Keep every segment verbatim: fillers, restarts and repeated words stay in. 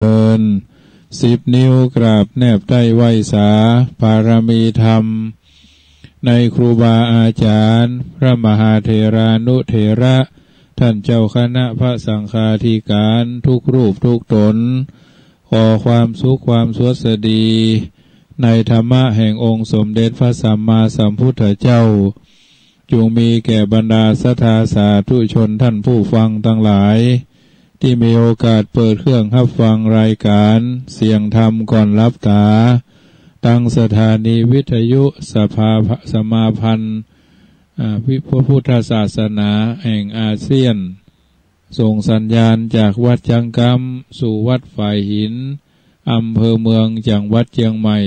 เอิญ สิบนิ้วกราบแนบใต้ไหว้สา บารมีธรรม ในครูบาอาจ๋ารย์ พระมหาเถรานุเถระ ท่านเจ้าคณะพระสังฆาธิการทุกรูปทุกต๋น ขอความสุขความสวัสดี ในธรรมะแห่งองค์สมเด็จพระสัมมาสัมพุทธเจ้า จุ่งมีแก่บรรดาศรัทธาสาธุชนท่านผู้ฟังตังหลาย ตี้มีโอกาสเปิดเครื่องฮับฟังรายก๋านเสียงธรรมก่อนหลับต๋า ตังสถานีวิทยุสภา สมาพันธ์ อ่า พระพุทธศาสนาแห่งอาเซียน ส่งสัญญาณจากวัดจั๊งกำ สู่วัดฝายหิน อำเภอเมือง จังหวัดเจียงใหม่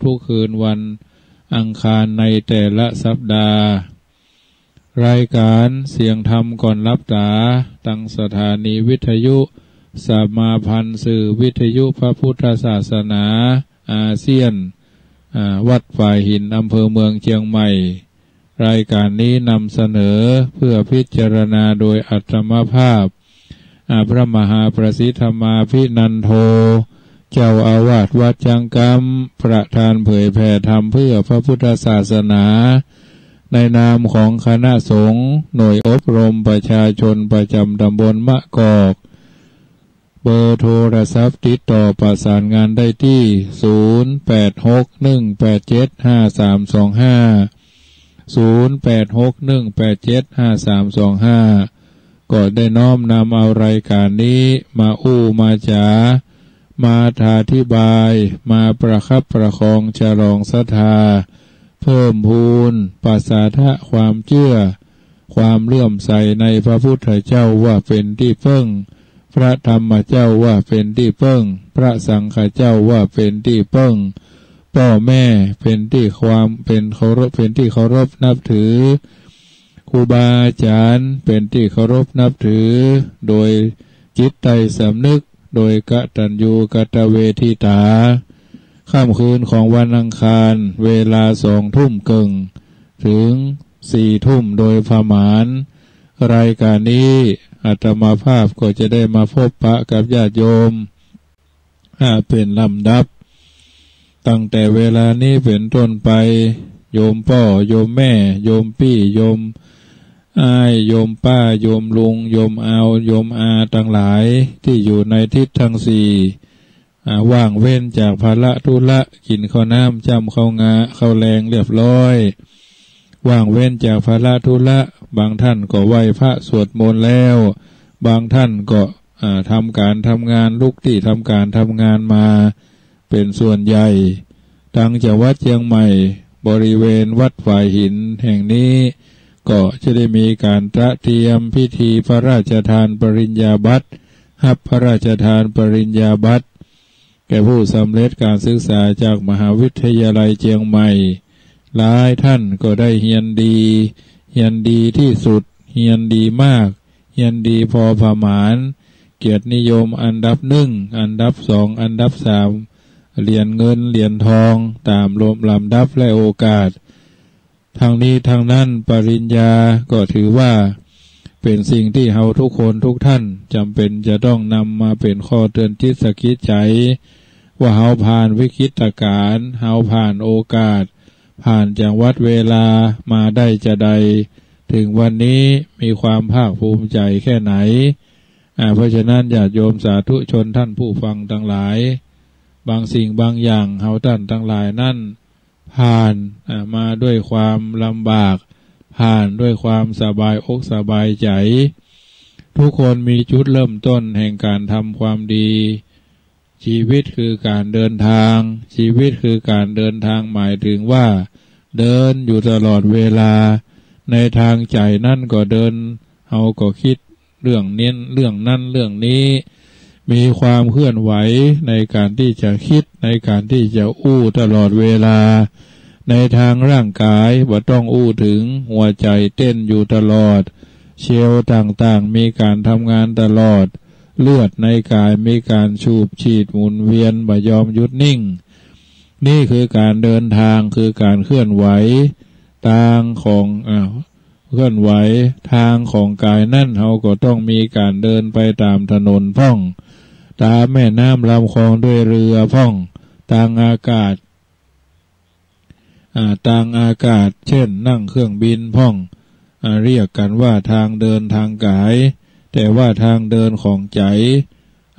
ทุกๆ คืนวันอังคารในแต่ละสัปดาห์ รายก๋านเสียงธรรมก่อนหลับต๋า ตังสถานีวิทยุสมาพันธ์สื่อวิทยุพระพุทธศาสนาอาเซียน อ่า วัดฝายหิน อำเภอเมือง เจียงใหม่ รายก๋านนี้นำเสนอเพื่อพิจารณาโดยอาตมาภาพ อ่า พระมหาประสิทธธรรมาภินันโท เจ้าอาวาสวัดจั๊งกำ ประธานเผยแผ่ธรรมเพื่อพระพุทธศาสนา ในนามของคณะสงฆ์หน่วยอบรมประชาชนประจ๋ำต๋ำบลมะกอก เบอร์โทรศัพท์ติดต่อประสานงานได้ตี้ ศูนย์ แปด หก หนึ่ง แปด เจ็ด ห้า สาม สอง ห้า ศูนย์ แปด หก หนึ่ง แปด เจ็ด ห้า สาม สอง ห้า ก็ได้น้อมนำเอารายก๋านนี้มาอู้มาจ๋า มาอธิบาย มาประคับประคองฉลองศรัทธา เพิ่มพูนประสาทะความเจื้อ ความเลื่อมใสในพระพุทธเจ้าว่าเป๋นตี้เปิ้ง พระธรรมเจ้าว่าเป๋นตี้เปิ้ง พระสังฆเจ้าว่าเป๋นตี้เปิ้ง ป้อแม่เป๋นตี้ความ เป๋นเคารพ เป๋นตี้เคารพนับถือ ครูบาอาจ๋ารย์เป๋นตี้เคารพนับถือ โดยจิตใต้สำนึก โดยกตัญญูกตเวทิตา ค่ำคืนของวันอังคาร เวลาสองทุ่มเกิ่ง เถิงสี่ทุ่มโดยประมาณ รายก๋านนี้อาตมาภาพก็จะได้มาพบปะกับญาติโยม อ่า เป๋นลำดับ ตั้งแต่เวลานี้เป๋นต้นไป โยมป้อ โยมแม่ โยมปี้ โยมอ้าย โยมป้า โยมลุง โยมอาว โยมอาตังหลาย ตี้อยู่ในทิศตังสี่ อ่า ว่างเว้นจากภาระธุระ กิ๋นข้าวน้ำจ้ำข้าวงา ข้าวแลงเรียบร้อย ว่างเว้นจากภาระธุระ บางท่านก็ไหว้พระสวดมนต์แล้ว บางท่านก็ อ่า ทำก๋านทำงาน ลุกตี้ทำก๋านทำงานมา เป๋นส่วนใหญ่ ตังจังหวัดเจียงใหม่ บริเวณวัดฝายหินแห่งนี้ ก็จะได้มีก๋านตระเตรียมพิธีพระราชทานปริญญาบัตร ฮับพระราชทานปริญญาบัตร แก่ผู้สำเร็จก๋านศึกษาจากมหาวิทยาลัยเจียงใหม่ หลายท่านก็ได้เฮียนดี เฮียนดีตี้สุด เฮียนดีมาก เฮียนดีพอประมาณ เกียรตินิยมอันดับหนึ่ง อันดับสอง อันดับสาม เหรียญเงิน เหรียญทอง ต๋ามลำดับและโอกาส ทั้งนี้ทั้งนั้น ปริญญาก็ถือว่าเป๋นสิ่งตี้เฮาทุกคนทุกท่านจ๋ำเป๋นจะต้องนำมาเป๋นข้อเตือนจิตสะกิดใจ๋ ว่าเฮาผ่านวิกฤตก๋ารณ์ เฮาผ่านโอกาส ผ่านจังหวัดเวลามาได้จาใด เถิงวันนี้มีความภาคภูมิใจ๋แค่ไหน อ่า เพราะฉะนั้นญาติโยมสาธุชนท่านผู้ฟังตังหลาย บางสิ่งบางอย่างเฮาต้านตังหลายนั้น ผ่าน อ่า มาด้วยความลำบาก ผ่านด้วยความสบายอกสบายใจ๋ ทุกคนมีจุดเริ่มต้นแห่งก๋านทำความดี ชีวิตคือก๋านเดินทาง ชีวิตคือก๋านเดินทาง หมายเถิงว่าเดินอยู่ตลอดเวลา ในตางใจ๋นั้นก็เดิน เฮาก็กึ๊ดเรื่องนี้ เรื่องนั้น เรื่องนี้ มีความเคลื่อนไหวในก๋านตี้จะกึ๊ด ในก๋านตี้จะอู้ตลอดเวลา ในตางร่างก๋ายบ่ต้องอู้เถิง หัวใจ๋เต้นอยู่ตลอด เซลล์ต่างๆ มีก๋านทำงานตลอด เลือดในก๋ายมีก๋านสูบฉีดหมุนเวียนบ่ยอมหยุดนิ่ง นี่คือก๋านเดินตาง คือก๋านเคลื่อนไหว ตางของ อ่า เคลื่อนไหว ตางของก๋ายนั้น เฮาก็ต้องมีก๋านเดินไปต๋ามถนนพ่อง ต๋ามแม่น้ำลำคลองด้วยเรือพ่อง ตางอากาศ อ่า ตางอากาศ เช่น นั่งเครื่องบินพ่อง อ่า เรียกกั๋นว่าตางเดินตางก๋าย แต่ว่าตางเดินของใจ๋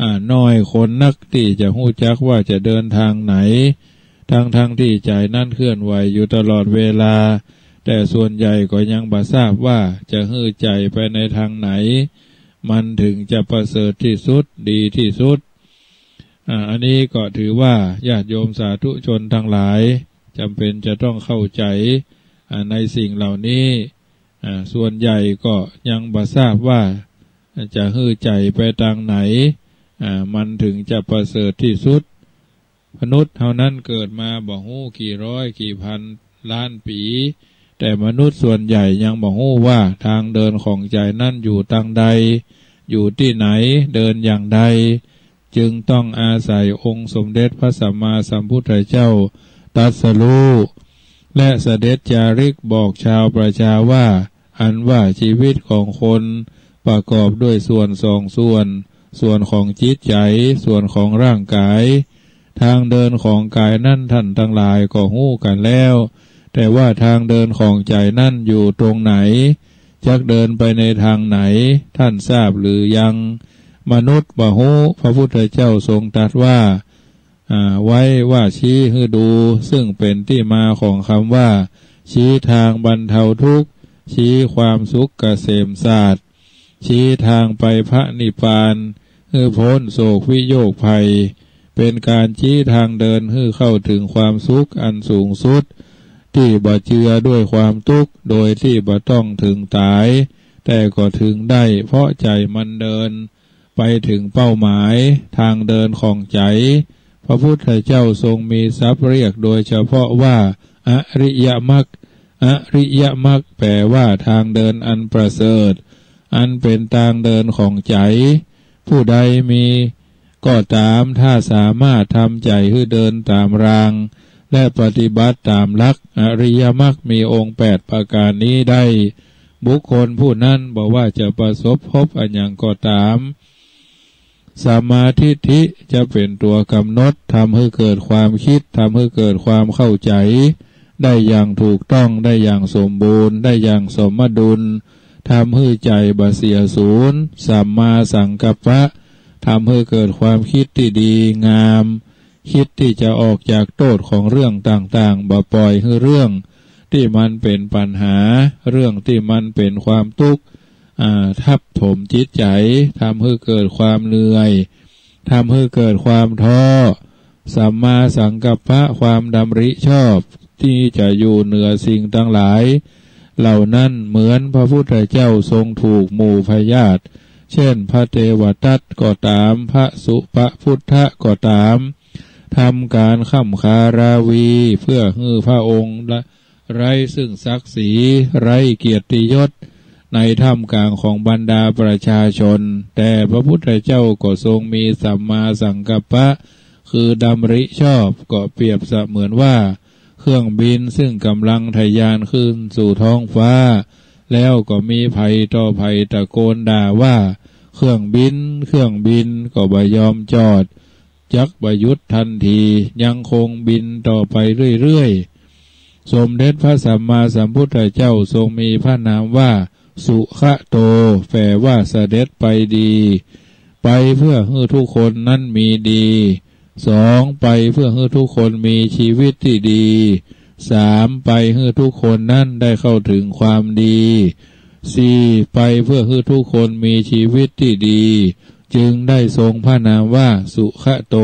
อ่า น้อยคนนักตี้จะฮู้จักว่าจะเดินตางไหน ตึงๆ ตี้ใจ๋นั้นเคลื่อนไหวอยู่ตลอดเวลา แต่ส่วนใหญ่ก็ยังบ่ทราบว่าจะหื้อใจ๋ไปในตางไหน มันถึงจะประเสริฐตี้สุด ดีตี้สุด อ่า อันนี้ก็ถือว่าญาติโยมสาธุชนตังหลายจ๋ำเป๋นจะต้องเข้าใจ๋ อ่า ในสิ่งเหล่านี้ อ่า ส่วนใหญ่ก็ยังบ่ทราบว่าจะหื้อใจ๋ไปตางไหน อ่า มันถึงจะประเสริฐตี้สุด มนุษย์เฮานั้นเกิดมาบ่ฮู้กี่ร้อยกี่พันล้านปี๋ แต่มนุษย์ส่วนใหญ่ยังบ่ฮู้ว่าตางเดินของใจ๋นั้นอยู่ตางใด อยู่ตี้ไหน เดินอย่างใด จึงต้องอาศัยองค์สมเด็จพระสัมมาสัมพุทธเจ้าตรัสรู้ และเสด็จจาริกบอกชาวประชาว่า อันว่าชีวิตของคนประกอบด้วยส่วนสองส่วน ส่วนของจิตใจ๋ ส่วนของร่างก๋าย ตางเดินของก๋ายนั้นท่านตังหลายก็ฮู้กั๋นแล้ว แต่ว่าตางเดินของใจ๋นั้นอยู่ตรงไหน จักเดินไปในตางไหน ท่านทราบหรือยัง มนุษย์บ่ฮู้ พระพุทธเจ้าทรงตรัสว่า อ่า ไว้ว่าชี้หื้อดู ซึ่งเป๋นตี้มาของกำว่า ชี้ตางบรรเทาทุกข์ ชี้ความสุขเกษมสาสน์ ชี้ตางไปพระนิพพาน หื้อป๊นโศกวิโยคภัย เป๋นก๋านชี้ตางเดินหื้อเข้าเถิงความสุขอันสูงสุด ตี้บ่เจือด้วยความตุ๊กข์ โดยตี้บ่ต้องเถิงต๋าย แต่ก็เถิงได้ เพราะใจ๋มันเดินไปเถิงเป้าหมาย ตางเดินของใจ๋ พระพุทธเจ้าทรงมีศัพท์เรียกโดยเฉพาะว่า อริยมรรค อริยมรรค แป๋ว่าตางเดินอันประเสริฐ อันเป๋นตางเดินของใจ๋ ผู้ใดมีก็ต๋าม ถ้าสามารถทำใจ๋หื้อเดินต๋ามราง และปฏิบัติต๋ามหลักอริยมรรคมีองค์แปดประก๋านนี้ได้ บุคคลผู้นั้นบ่ว่าจะประสบพบอันหยังก็ต๋าม สัมมาทิฏฐิจะเป๋นตั๋วก๋ำหนด ทำหื้อเกิดความกึ๊ด ทำหื้อเกิดความเข้าใจ๋ ได้อย่างถูกต้อง ได้อย่างสมบูรณ์ ได้อย่างสมดุล ทำหื้อใจ๋บ่เสียสูญ สัมมาสังกัปปะ ทำหื้อเกิดความกึ๊ดตี้ดีงาม กึ๊ดตี้จะออกจากโต้ษของเรื่องต่างๆ บ่ป่อยหื้อเรื่องตี้มันเป๋นปัญหา เรื่องตี้มันเป๋นความตุ๊กข์ อ่า ทับถมจิตใจ๋ ทำหื้อเกิดความเหนื่อย ทำหื้อเกิดความท้อ สัมมาสังกัปปะ ความดำริชอบตี้จะอยู่เหนือสิ่งตังหลายเหล่านั้น เหมือนพระพุทธเจ้าทรงถูกหมู่พยาธิ เช่น พระเทวทัตก็ต๋าม พระสุปพุทธะก็ต๋าม ทำก๋านค่ำคาราวี เพื่อหื้อพระองค์ละ ไร้ซึ่งศักดิ์ศรี ไร้เกียรติยศ ในท่ามกลางของบรรดาประชาชน แต่พระพุทธเจ้าก็ทรงมีสัมมาสังกัปปะ คือดำริชอบ ก็เปรียบเสมือนว่า เครื่องบินซึ่งก๋ำลังทะยานขึ้นสู่ท้องฟ้า แล้วก็มีใผต่อใผตะโกนด่าว่า เครื่องบิน เครื่องบิน ก็บ่ยอมจอด จักบ่หยุดทันที ยังคงบินต่อไปเรื่อยๆ สมเด็จพระสัมมาสัมพุทธเจ้าทรงมีพระนามว่า สุขโต แป๋ว่าเสด็จไปดี ไปเพื่อหื้อทุกคนนั้นมีดี สอง ไปเพื่อหื้อทุกคนมีชีวิตตี้ดี สาม ไปหื้อทุกคนนั้นได้เข้าเถิงความดี สี่ ไปเพื่อหื้อทุกคนมีชีวิตตี้ดี จึงได้ทรงพระนามว่าสุขโต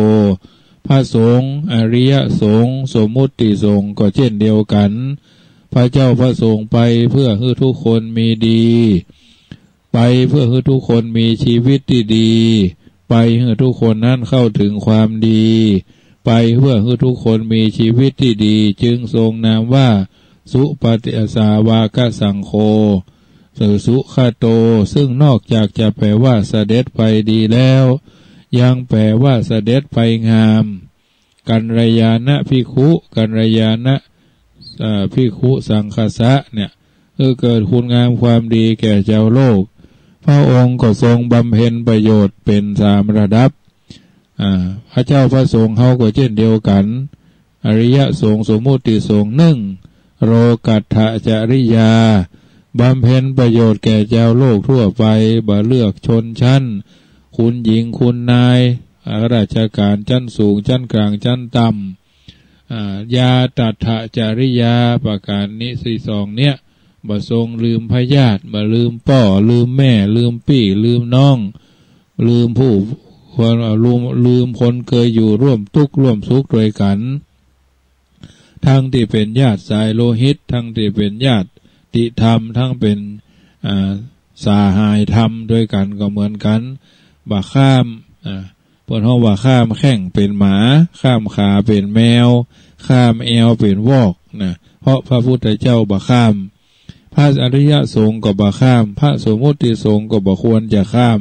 พระสงฆ์ อริยสงฆ์ สมมุติสงฆ์ก็เช่นเดียวกั๋น พระเจ้าพระสงฆ์ไปเพื่อหื้อทุกคนมีดี ไปเพื่อหื้อทุกคนมีชีวิตตี้ดี ไปหื้อทุกคนนั้นเข้าเถิงความดี ไปเพื่อหื้อทุกคนมีชีวิตตี้ดี จึงทรงนามว่าสุปฏิสาวกสังโฆ หรือสุขโต ซึ่งนอกจากจะแป๋ว่าเสด็จไปดีแล้ว ยังแป๋ว่าเสด็จไปงาม กัลยาณภิกขุ กัลยาณ เอ่อ ภิกขุสังคัสสะเนี่ย คือเกิดคุณงามความดีแก่จาวโลก พระองค์ก็ทรงบำเพ็ญประโยชน์เป๋นสามระดับ อ่า พระเจ้าพระสงฆ์เฮาก็เจ้นเดียวกั๋น อริยสงฆ์ สมมุติสงฆ์ นึ่ง โลกัตถจริยา บำเพ็ญประโยชน์แก่จาวโลกทั่วไป บ่เลือกชนชั้น คุณหญิงคุณนาย อ่า ข้าราชก๋านจั๊นสูง จั๊นก๋าง จั๊นต่ำ อ่า ญาตถจริยา ประก๋านนี้ตี้สองเนี่ย บ่ทรงลืมพญาติ บ่ลืมป้อ ลืมแม่ ลืมปี้ ลืมน้อง ลืมผู้ควร อ่า ลืม ลืมคนเกยอยู่ร่วมตุ๊กข์ร่วมสุขตวยกั๋น ตึงตี้เป๋นญาติสายโลหิต ตึงตี้เป๋นญาติธรรม ตึงเป๋น อ่า สหายธรรมตวยกั๋นก็เหมือนกั๋น บ่ข้าม อ่า เปิ้นฮ้องว่าข้ามแข้งเป๋นหมา ข้ามขาเป๋นแมว ข้ามแอวเป๋นวอกนะ เพราะพระพุทธเจ้าบ่ข้าม พระอริยสงฆ์ก็บ่ข้าม พระสมมุติสงฆ์ก็บ่ควรจะข้าม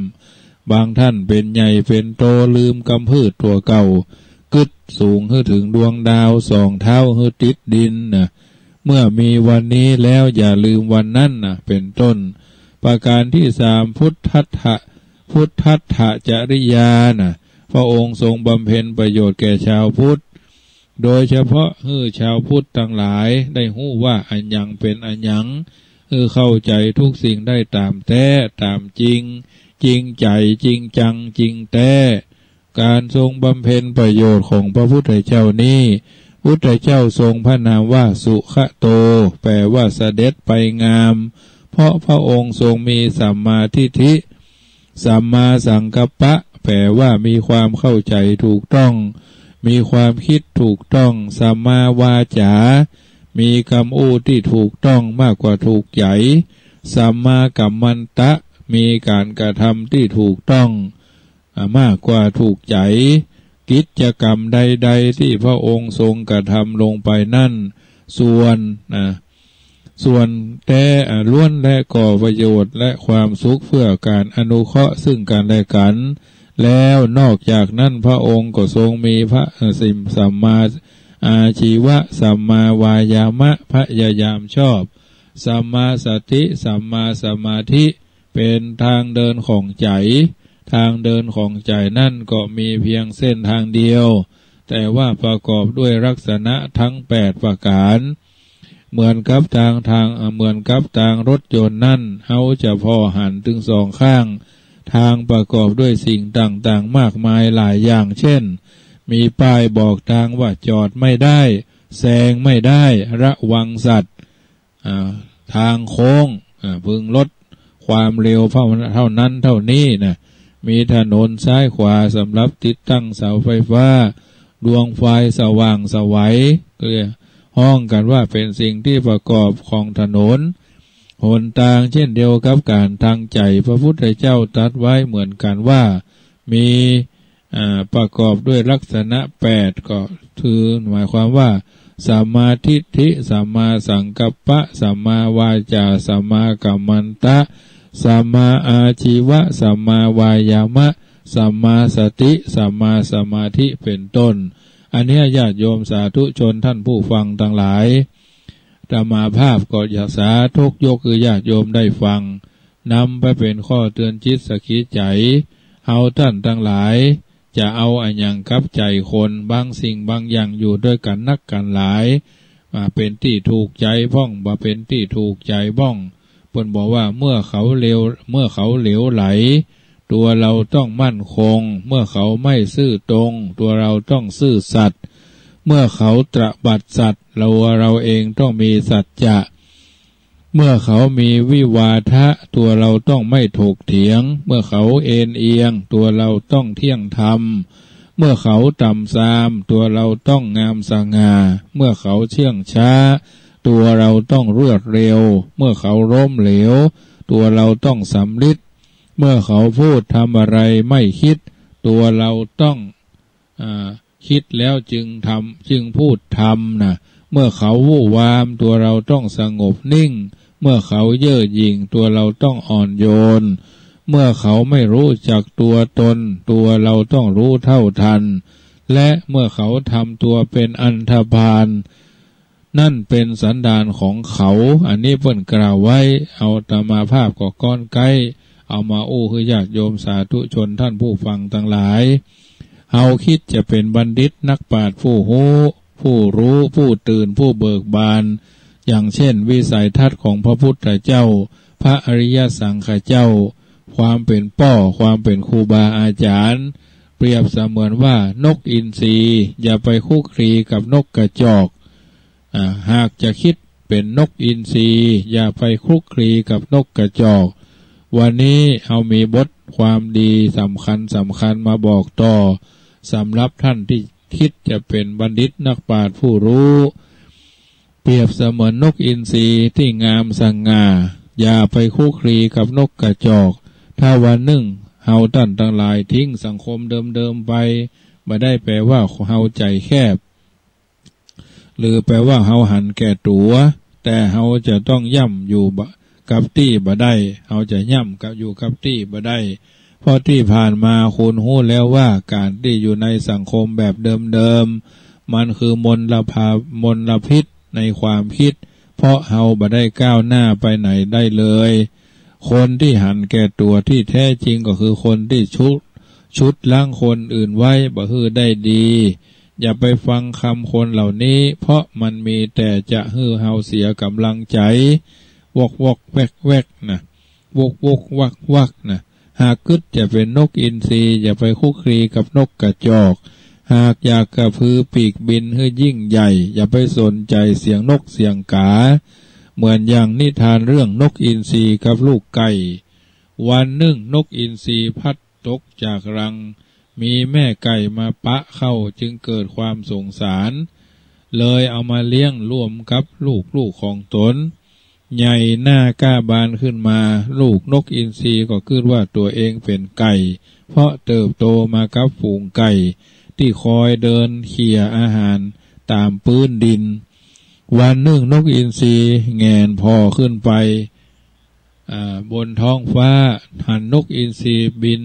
บางต้านเป๋นใหญ่เป๋นโต ลืมก๋ำพืชตั๋วเก่า กึ๊ดสูงหื้อเถิงดวงดาว สองเท้าหื้อติดดินนะ เมื่อมีวันนี้แล้วอย่าลืมวันนั้นนะ เป๋นต้น ประก๋านตี้สาม พุทธัตถะ พุทธัตถจริยานะ พระองค์ทรงบำเพ็ญประโยชน์แก่ชาวพุทธ โดยเฉพาะหื้อชาวพุทธตังหลายได้ฮู้ว่าอะหยังเป๋นอะหยัง หื้อเข้าใจ๋ทุกสิ่งได้ต๋ามแต๊ต๋ามจริง จริงใจ๋ จริงจัง จริงแต๊ ก๋านทรงบำเพ็ญประโยชน์ของพระพุทธเจ้านี้ พุทธเจ้าทรงพระนามว่าสุขโต แปลว่าเสด็จไปงาม เพราะพระองค์ทรงมีสัมมาทิฏฐิ สัมมาสังกัปปะ แปลว่ามีความเข้าใจ๋ถูกต้อง มีความกึ๊ดถูกต้อง สัมมาวาจา มีกำอู้ตี้ถูกต้องมากกว่าถูกใจ๋ สัมมากัมมันตะ มีก๋านกระทำตี้ถูกต้อง อ่า มากกว่าถูกใจ๋ กิจกรรมใดๆ ตี้พระองค์ทรงกระทำลงไปนั้น ส่วน อ่า ส่วนแต๊ อ่า ล้วนแลก่อประโยชน์และความสุขเพื่อก๋านอนุเคราะห์ซึ่งกั๋นและกั๋น แล้วนอกจากนั้นพระองค์ก็ทรงมีพระ อ่า สิม สัมมาอาชีวะ สัมมาวายามะ พยายามชอบ สัมมาสติ สัมมาสมาธิ เป๋นตางเดินของใจ๋ ตางเดินของใจ๋นั้นก็มีเปียงเส้นตางเดียว แต่ว่าประกอบด้วยลักษณะตึงแปดประก๋าน เหมือนกับตาง ตาง อ่า เหมือนกับตางรถยนต์นั้น เฮาจะผ่อหันตึงสองข้าง ตางประกอบด้วยสิ่งต่างๆ มากมายหลายอย่าง เช่น มีป้ายบอกตางว่าจอดไม่ได้ แซงไม่ได้ ระวังสัตว์ อ่า ตางโค้ง อ่า พึงลดความเร็วเท่านั้นเท่านี้นะ มีถนนซ้ายขวาสำหรับติดตั้งเสาไฟฟ้า ดวงไฟสว่างไสว ก็ฮ้องกั๋นว่าเป๋นสิ่งตี้ประกอบของถนนหนตาง เช่นเดียวกับก๋านตางใจ๋ พระพุทธเจ้าตรัสไว้เหมือนกั๋นว่า มี อ่า ประกอบด้วยลักษณะแปด ก็คือหมายความว่า สัมมาทิฏฐิ สัมมาสังกัปปะ สัมมาวาจา สัมมากัมมันตะ สัมมาอาชีวะ สัมมาวายามะ สัมมาสติ สัมมาสมาธิ เป๋นต้น อันเนี้ยญาติโยมสาธุชนต้านผู้ฟังตังหลาย อาตมาภาพก็อยากสาธกยกหื้อญาติโยมได้ฟัง นำไปเป๋นข้อเตือนจิตสะกิดใจ๋ เฮาต้านตังหลาย จะเอาอะหยังกับใจ๋คน บางสิ่งบางอย่างอยู่ตวยกั๋นนักกั๋นหลาย มาเป๋นตี้ถูกใจ๋บ้อง บ่เป๋นตี้ถูกใจ๋บ้อง เปิ้นบอกว่าเมื่อเขาเหลว เมื่อเขาเหลวไหล ตั๋วเฮาต้องมั่นคง เมื่อเขาไม่ซื่อตรง ตั๋วเฮาต้องซื่อสัตย์ เมื่อเขาตระบัดสัตย์ ตั๋วเฮาเองต้องมีสัจจะ เมื่อเขามีวิวาทะ ตั๋วเฮาต้องไม่ถกเถียง เมื่อเขาเอนเอียง ตั๋วเฮาต้องเที่ยงธรรม เมื่อเขาต่ำซาม ตั๋วเฮาต้องงามสง่า เมื่อเขาเชื่องช้า ตั๋วเฮาต้องรวดเร็ว เมื่อเขาล้มเหลว ตั๋วเฮาต้องสำริด เมื่อเขาพูดทำอะไรไม่คิด ตั๋วเฮาต้อง อ่า คิดแล้วจึงทำ จึงพูดทำนะ เมื่อเขาวู่วาม ตั๋วเฮาต้องสงบนิ่ง เมื่อเขาเย่อหยิ่ง ตั๋วเฮาต้องอ่อนโยน เมื่อเขาไม่รู้จักตัวตน ตั๋วเฮาต้องรู้เท่าทัน และเมื่อเขาทำตัวเป็นอันธพาล นั่นเป็นสันดานของเขา อันนี้เปิ้นกล่าวไว้ อาตมาภาพก็ก้อนใก๊ เอามาอู้หื้อญาติโยมสาธุชนต้านผู้ฟังตังหลาย เฮาคิดจะเป๋นบัณฑิตนักปราชญ์ผู้ฮู้ ผู้รู้ ผู้ตื่น ผู้เบิกบาน อย่างเช่นวิสัยทัศน์ของพระพุทธเจ้า พระอริยสังฆเจ้า ความเป๋นป้อ ความเป๋นครูบาอาจ๋ารย์ เปรียบเสมือนว่านกอินทรี อย่าไปคลุกคลีกับนกกระจอก อ่า หากจะคิดเป๋นนกอินทรี อย่าไปคลุกคลีกับนกกระจอก วันนี้เฮามีบทความดีสำคัญสำคัญมาบอกต่อ สำหรับท่านที่คิดจะเป๋นบัณฑิตนักปราชญ์ผู้รู้ เปรียบเสมือนนกอินทรีตี้งามสง่า อย่าไปคลุกคลีกับนกกระจอก ถ้าวันนึ่งเฮาต้านตังหลายทิ้งสังคมเดิมๆ ไป บ่ได้แปลว่าเฮาใจ๋แคบ หรือแปลว่าเฮาหันแก่ตั๋ว แต่เฮาจะต้องย่ำอยู่บะ กับตี้บ่ได้ เฮาจะย่ำกับ อยู่กับตี้บ่ได้ เพราะตี้ผ่านมาคุณฮู้แล้วว่าก๋านตี้อยู่ในสังคมแบบเดิมๆ มันคือมลภา- มลพิษในความคิด เพราะเฮาบ่ได้ก้าวหน้าไปไหนได้เลย คนตี้หันแก่ตั๋วตี้แท้จริงก็คือคนตี้ชุด- ชุดรั้งคนอื่นไว้บ่หื้อได้ดี อย่าไปฟังกำคนเหล่านี้ เพราะมันมีแต่จะหื้อเฮาเสียก๋ำลังใจ๋ วอกวอกแวกแวกนะ วกวกวักวักนะ หากกึ๊ดจะเป๋นนกอินทรี อย่าไปคลุกคลีกับนกกระจอก หากอยากกระพือปีกบินหื้อยิ่งใหญ่ อย่าไปสนใจ๋เสียงนกเสียงก๋า เหมือนอย่างนิทานเรื่องนกอินทรีกับลูกไก่ วันนึ่งนกอินทรีพลัดตกจากรัง มีแม่ไก่มาปะเข้า จึงเกิดความสงสาร เลยเอามาเลี้ยงร่วมกับลูกๆ ของตน ใหญ่หน้ากล้าบานขึ้นมา ลูกนกอินทรีก็กึ๊ดว่าตั๋วเองเป๋นไก่ เพราะเติบโตมากับฝูงไก่ตี้คอยเดินเขี่ยอาหารต๋ามปื๊นดิน วันนึ่งนกอินทรีแหงนผ่อขึ้นไป อ่า บนท้องฟ้า หันนกอินทรีบิน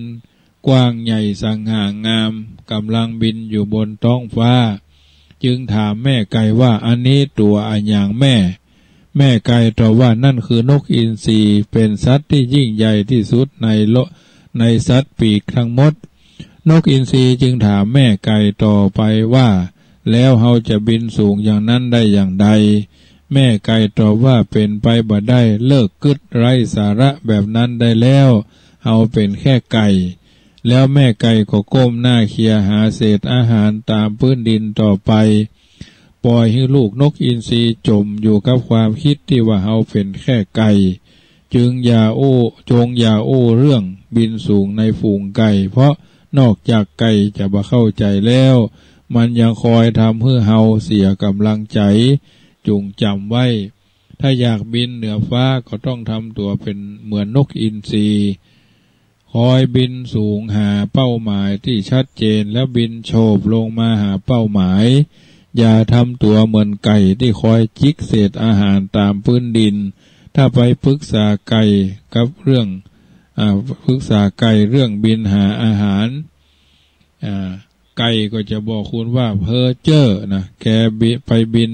กว้างใหญ่สง่างาม ก๋ำลังบินอยู่บนท้องฟ้า จึงถามแม่ไก่ว่า อันนี้ตั๋วอะหยังแม่ แม่ไก่ตอบว่า นั่นคือนกอินทรี เป๋นสัตว์ตี้ยิ่งใหญ่ตี้สุดในโล- ในสัตว์ปีกทั้งหมด นกอินทรีจึงถามแม่ไก่ต่อไปว่า แล้วเฮาจะบินสูงอย่างนั้นได้อย่างใด แม่ไก่ตอบว่า เป๋นไปบ่ได้ เลิกกึ๊ดไร้สาระแบบนั้นได้แล้ว เฮาเป๋นแค่ไก่ แล้วแม่ไก่ก็ก้มหน้าเขี่ยหาเศษอาหารต๋ามปื๊นดินต่อไป ปล่อยหื้อลูกนกอินทรีจ๋มอยู่กับความคิดตี้ว่าเฮาเป๋นแค่ไก่ จึงอย่าอู้- จงอย่าอู้เรื่องบินสูงในฝูงไก่ เพราะนอกจากไก่จะบ่เข้าใจ๋แล้ว มันยังคอยทำหื้อเฮาเสียก๋ำลังใจ๋ จุ่งจ๋ำไว้ ถ้าอยากบินเหนือฟ้าก็ต้องทำตั๋วเป๋นเหมือนนกอินทรี คอยบินสูงหาเป้าหมายตี้ชัดเจน แล้วบินโฉบลงมาหาเป้าหมาย อย่าทำตั๋วเหมือนไก่ตี้คอยจิกเศษอาหารต๋ามปื๊นดิน ถ้าไปปรึกษาไก่กับเรื่อง อ่า ปรึกษาไก่เรื่องบินหาอาหาร อ่า ไก่ก็จะบอกคุณว่า เพ้อเจ้อนะ แกบิ- ไปบิน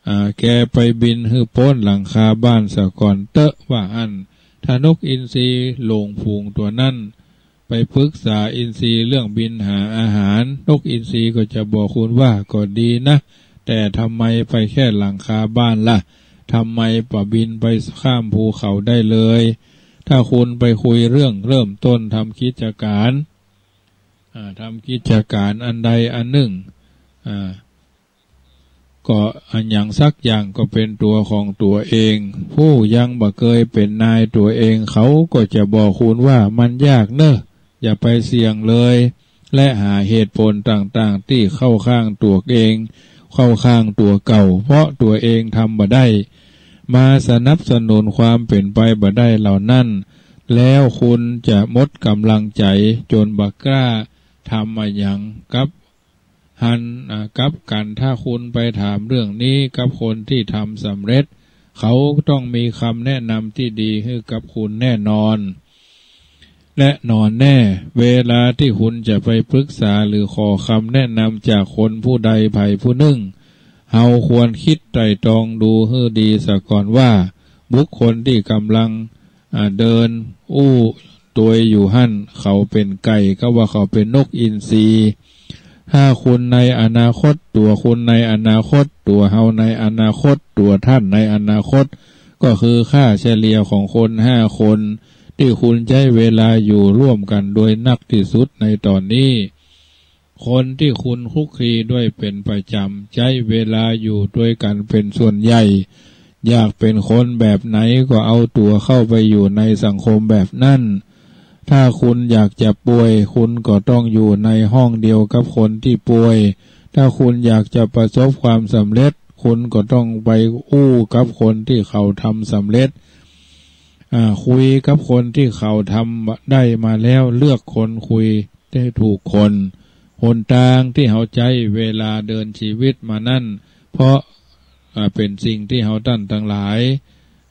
อ่า แกไปบินหื้อป๊นหลังคาบ้านเสียก่อนเต๊อะ ว่าอั้น ถ้านกอินทรีหลงฝูงตั๋วนั้น ไปปรึกษาอินทรีเรื่องบินหาอาหาร นกอินทรีก็จะบอกคุณว่า ก็ดีนะ แต่ทำไมไปแค่หลังคาบ้านล่ะ ทำไมบ่บินไปข้ามภูเขาได้เลย ถ้าคุณไปคุยเรื่องเริ่มต้นทำกิจก๋าน อ่า ทำกิจก๋านอันใดอันนึ่ง อ่า ก็อะหยังสักอย่างก็เป๋นตั๋วของตั๋วเอง ผู้ยังบ่เกยเป๋นนายตั๋วเอง เขาก็จะบอกคุณว่า มันยากเน่อ อย่าไปเสี่ยงเลย และหาเหตุผลต่างๆ ตี้เข้าข้างตั๋วเอง เข้าข้างตั๋วเก่า เพราะตั๋วเองทำบ่ได้ มาสนับสนุนความเป๋นไปบ่ได้เหล่านั้น แล้วคุณจะหมดก๋ำลังใจ๋จ๋นบ่กล้าทำอะหยัง กับหัน อ่า กับกั๋น ถ้าคุณไปถามเรื่องนี้กับคนตี้ทำสำเร็จ เขาต้องมีกำแนะนำตี้ดีหื้อกับคุณแน่นอน แน่นอนแน่ เวลาตี้คุณจะไปปรึกษาหรือขอกำแนะนำจากคนผู้ใดใผผู้นึ่ง เฮาควรกึ๊ดไตร่ตรองดูหื้อดีเสียก่อนว่า บุคคลตี้ก๋ำลัง อ่า เดินอู้ ตวยอยู่หั้น เขาเป๋นไก่ ก็ว่าเขาเป๋นนกอินทรี ถ้าคุณในอนาคต ตั๋วคุณในอนาคต ตั๋วเฮาในอนาคต ตั๋วต้านในอนาคต ก็คือค่าเฉลี่ยของคนห้าคน ตี้คุณใจ๊เวลาอยู่ร่วมกั๋นโดยนักตี้สุดในต๋อนนี้ คนตี้คุณคลุกคลีด้วยเป๋นประจ๋ำ ใจ๊เวลาอยู่ตวยกั๋นเป๋นส่วนใหญ่ อยากเป๋นคนแบบไหนก็เอาตั๋วเข้าไปอยู่ในสังคมแบบนั้น ถ้าคุณอยากจะป่วย คุณก็ต้องอยู่ในห้องเดียวกับคนตี้ป่วย ถ้าคุณอยากจะประสบความสำเร็จ คุณก็ต้องไปอู้กับคนตี้เขาทำสำเร็จ อ่า คุยกับคนตี้เขาทำได้มาแล้ว เลือกคนคุยให้ถูกคน หนตางตี้เฮาใจ๊เวลาเดินชีวิตมานั้น เพราะ อ่า เป๋นสิ่งตี้เฮาต้านตังหลาย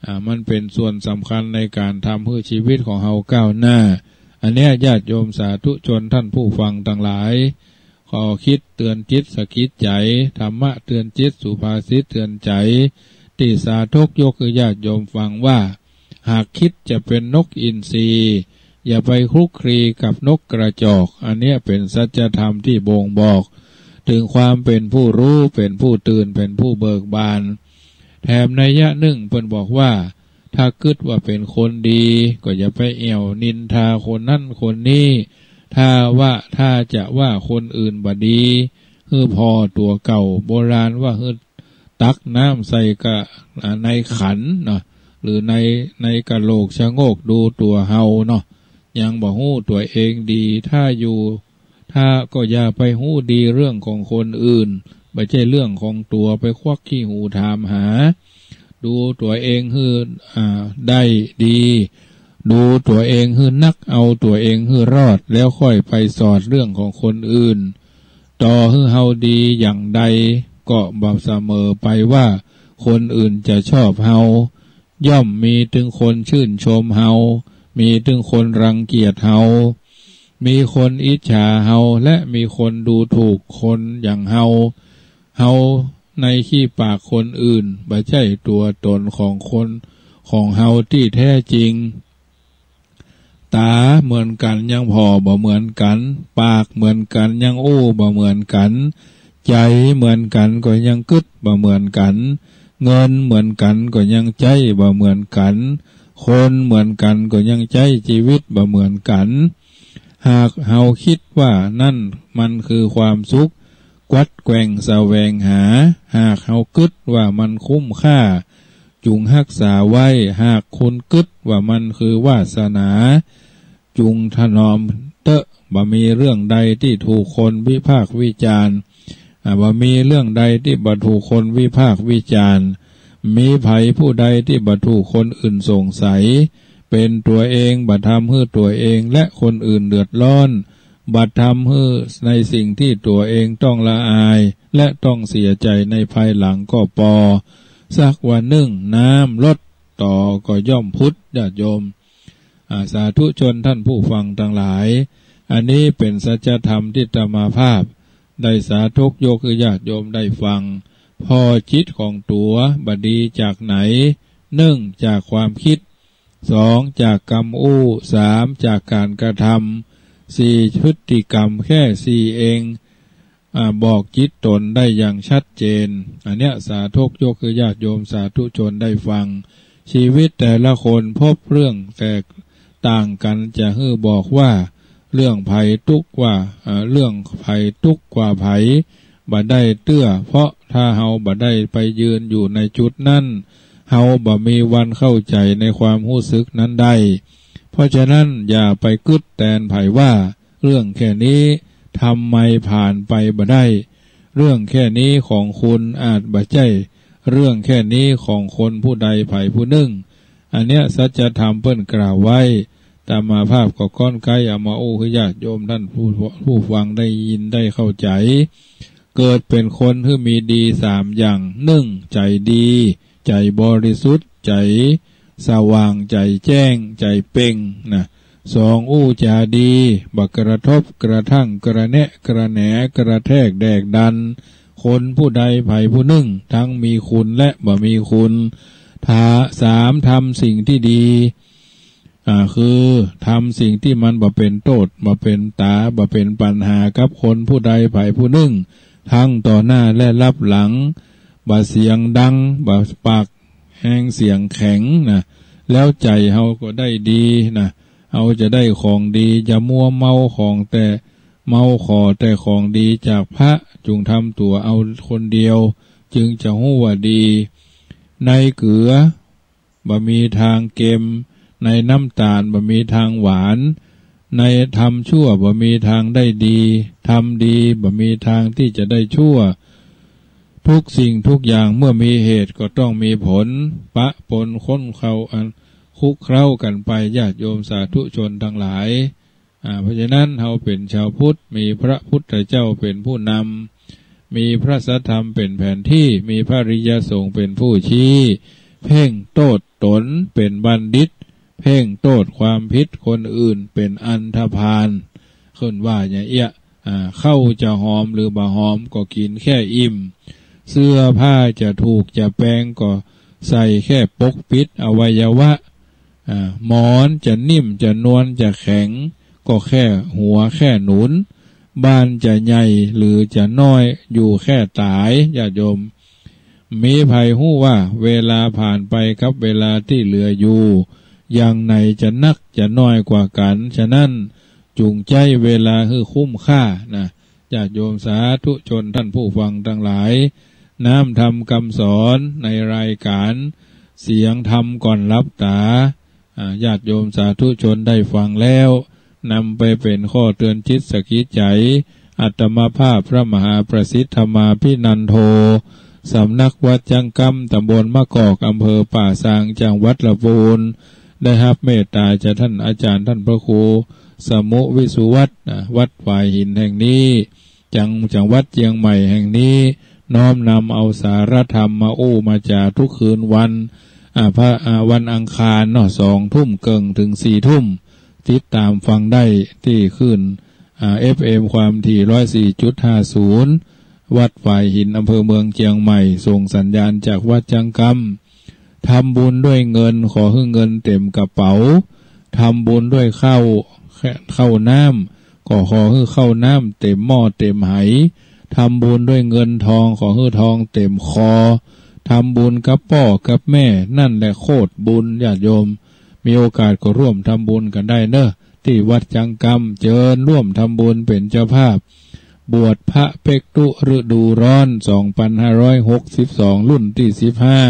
อ่า มันเป๋นส่วนสำคัญในก๋านทำหื้อชีวิตของเฮาก้าวหน้า อันเนี้ยญาติโยมสาธุชนต้านผู้ฟังตังหลาย ข้อคิดเตื๋อนจิตสะกิดใจ๋ ธรรมะเตื๋อนจิต สุภาษิตเตื๋อนใจ๋ ตี้สาธกยกหื้อญาติโยมฟังว่า หากคิดจะเป๋นนกอินทรี อย่าไปคลุกคลีกับนกกระจอก อันเนี้ยเป๋นสัจธรรมตี้บ่งบอกเถิงความเป๋นผู้ฮู้ เป๋นผู้ตื่น เป๋นผู้เบิกบาน แถมนัยยะนึ่งเปิ้นบอกว่า ถ้ากึ๊ดว่าเป๋นคนดี ก็อย่าไปแอ่วนินทาคนนั้นคนนี้ ถ้าว่า ถ้าจะว่าคนอื่นบ่ดี หื้อผ่อตั๋วเก่า โบราณว่าหื้อตักน้ำใส่กะ อ่า ในขันเนาะ หรือใน ในกะโหลกชะโงกดูตั๋วเฮาเนาะ ยังบ่ฮู้ตั๋วเองดี ถ้าอยู่ ถ้าก็อย่าไปฮู้ดีเรื่องของคนอื่น บ่ใจ้เรื่องของตั๋ว ไปควักขี้หูถามหา ดูตั๋วเองหื้อ อ่า ได้ดี ดูตั๋วเองหื้อนัก เอาตั๋วเองหื้อรอด แล้วค่อยไปสอดเรื่องของคนอื่น ต่อหื้อเฮาดีอย่างใด ก็บ่เสมอไปว่าคนอื่นจะชอบเฮา ย่อมมีตึงคนชื่นชมเฮา มีตึงคนรังเกียจเฮา มีคนอิจฉาเฮา และมีคนดูถูกคนอย่างเฮา เฮาในขี้ปากคนอื่น บ่ใจ้ตั๋วต๋นของคน ของเฮาตี้แท้จริง ต๋าเหมือนกั๋นยังผ่อบ่เหมือนกั๋น ปากเหมือนกั๋นยังอู้บ่เหมือนกั๋น ใจ๋เหมือนกั๋นก็ยังกึ๊ดบ่เหมือนกั๋น เงินเหมือนกั๋นก็ยังใจ๊บ่เหมือนกั๋น คนเหมือนกั๋นก็ยังใจ๊จีวิตบ่เหมือนกั๋น หากเฮาคิดว่านั่นมันคือความสุข กวัดแกว่งแสวงหา หากเฮากึ๊ดว่ามันคุ้มค่า จุ่งฮักษาไว้ หากคุณกึ๊ดว่ามันคือวาสนา จุ่งถนอมเต๊อะ บ่มีเรื่องใดตี้ถูกคนวิพากษ์วิจารณ์ อ่า บ่มีเรื่องใดตี้บ่ถูกคนวิพากษ์วิจารณ์ มีใผผู้ใดตี้บ่ถูกคนอื่นสงสัย เป๋นตั๋วเองบ่ทำหื้อตั๋วเองและคนอื่นเดือดร้อน บ่ทำหื้อในสิ่งตี้ตั๋วเองต้องละอาย และต้องเสียใจ๋ในภายหลังก็ปอ สักวันนึ่งน้ำลด ตอก็ย่อมพุด ญาติโยม อ่า สาธุชนต้านผู้ฟังตังหลาย อันนี้เป๋นสัจธรรมตี้อาตมาภาพได้สาธกยกหื้อญาติโยมได้ฟัง ผ่อจิตของตั๋วบ่ดีจากไหน นึ่ง จากความกึ๊ด สอง จากกำอู้ สาม จากก๋านกระทำ สี่ พฤติกรรม แค่สี่เอง อ่า บอกจิตต๋นได้อย่างชัดเจน อันเนี้ยสาธกยกหื้อญาติโยมสาธุชนได้ฟัง ชีวิตแต่ละคนพบเรื่องแตกต่างกั๋น จะหื้อบอกว่าเรื่องใผตุ๊กข์ว่า อ่า เรื่องใผตุ๊กข์กว่าใผ บ่ได้เตื้อ เพราะถ้าเฮาบ่ได้ไปยืนอยู่ในจุดนั้น เฮาบ่มีวันเข้าใจ๋ในความฮู้สึกนั้นได้ เพราะฉะนั้นอย่าไปกึ๊ดแตนใผว่า เรื่องแค่นี้ทำไมผ่านไปบ่ได้ เรื่องแค่นี้ของคุณอาจบ่ใจ้เรื่องแค่นี้ของคนผู้ใดใผผู้นึ่ง อันเนี้ยสัจธรรมเปิ้นกล่าวไว้ อาตมาภาพก็ก้อนใก๊เอามาอู้หื้อญาติโยมต้านผู้ ผู้ฟังได้ยินได้เข้าใจ๋ เกิดเป๋นคนหื้อมีดีสามอย่าง นึ่ง ใจ๋ดี ใจ๋บริสุทธิ์ ใจ๋สว่าง ใจ๋แจ้ง ใจ๋เป่ง นะ สอง อู้จ๋าดี บ่กระทบกระทั่ง กระแนะกระแหน กระแทกแดกดัน คนผู้ใดใผผู้นึ่ง ทั้งมีคุณและบ่มีคุณ ถ้า สาม ทำสิ่งตี้ดี อ่า คือทำสิ่งตี้มันบ่เป๋นโต้ษ บ่เป๋นต๋า บ่เป๋นปัญหากับคนผู้ใดใผผู้นึ่ง ทั้งต่อหน้าและลับหลัง บ่เสียงดัง บ่ปากแฮงเสียงแข็งนะ แล้วใจ๋เฮาก็ได้ดีนะ เฮาจะได้ของดี จะมัวเมาของแต่ เมาขอแต่ของดีจากพระ จุ่งทำตั๋วเอาคนเดียว จึงจะฮู้ว่าดี ในเกลือบ่มีทางเกม ในน้ำตาลบ่มีทางหวาน ในทำชั่วบ่มีทางได้ดี ทำดีบ่มีทางตี้จะได้ชั่ว ทุกสิ่งทุกอย่างเมื่อมีเหตุก็ต้องมีผล ปะปนข้นเข้าอันคลุกเคล้ากั๋นไป ญาติโยมสาธุชนตังหลาย อ่า เพราะฉะนั้นเฮาเป๋นชาวพุทธ มีพระพุทธเจ้าเป๋นผู้นำ มีพระสัทธรรมเป๋นแผนตี้ มีพระอริยสงฆ์เป๋นผู้ชี้ เพ่งโต้ษต๋นเป๋นบัณฑิต เพ่งโต้ษความผิดคนอื่นเป๋นอันธพาล ขึ้นว่าอย่างเอี้ย อ่า ข้าวจะหอมหรือบ่หอมก็กิ๋นแค่อิ่ม เสื้อผ้าจะถูกจะแปงก็ใส่แค่ปกปิดอวัยวะ อ่า หมอนจะนิ่มจะนวลจะแข็ง ก็แค่หัวแค่หนุน บ้านจะใหญ่หรือจะน้อยอยู่แค่ต๋าย ญาติโยม มีใผฮู้ว่าเวลาผ่านไปกับเวลาตี้เหลืออยู่ อย่างไหนจะนักจะน้อยกว่ากั๋น ฉะนั้นจุ่งใจ๊เวลาหื้อคุ้มค่านะ ญาติโยมสาธุชนท่านผู้ฟังตังหลาย น้ำธรรมกำสอนในรายก๋านเสียงธรรมก่อนหลับต๋า อ่า ญาติโยมสาธุชนได้ฟังแล้ว นำไปเป๋นข้อเตือนจิตสะกิดใจ๋ อาตมาภาพพระมหาประสิทธิ์ธรรมาภินันโท สำนักวัดจังกำ ตำบลมะกอก อำเภอป่าซาง จังหวัดละปูน ได้ฮับเมตต๋าจากท่านอาจารย์ท่านพระครูสมุวิสุวัฒน์ อ่า วัดฝายหินแห่งนี้ จัง จังหวัดเจียงใหม่แห่งนี้ น้อมนำเอาสารธรรมมาอู้มาจ๋าทุกคืนวัน อ่า พระ อ่า วันอังคารเนาะ สองทุ่มเกิ่งถึงสี่ทุ่ม ติดต๋ามฟังได้ตี้คลื่น อ่า เอฟเอ็ม ความถี่ ร้อยสี่จุดห้าศูนย์ วัดฝายหิน อำเภอเมืองเจียงใหม่ ส่งสัญญาณจากวัดจังกำ ทำบุญด้วยเงิน ขอหื้อเงินเต็มกระเป๋า ทำบุญด้วยข้าว ข้าวน้ำ ก็ขอหื้อข้าวน้ำเต็มหม้อเต็มไห ทำบุญด้วยเงินทอง ขอหื้อทองเต็มคอ ทำบุญกับป้อกับแม่ นั่นแหละโคตรบุญ ญาติโยม มีโอกาสก็ร่วมทำบุญกั๋นได้เนอะ ตี้วัดจังกำ เจิญร่วมทำบุญเป๋นเจ้าภาพ บวชพระเป๊กตุฤดูร้อน สองพันห้าร้อยหกสิบสอง รุ่นตี้สิบห้า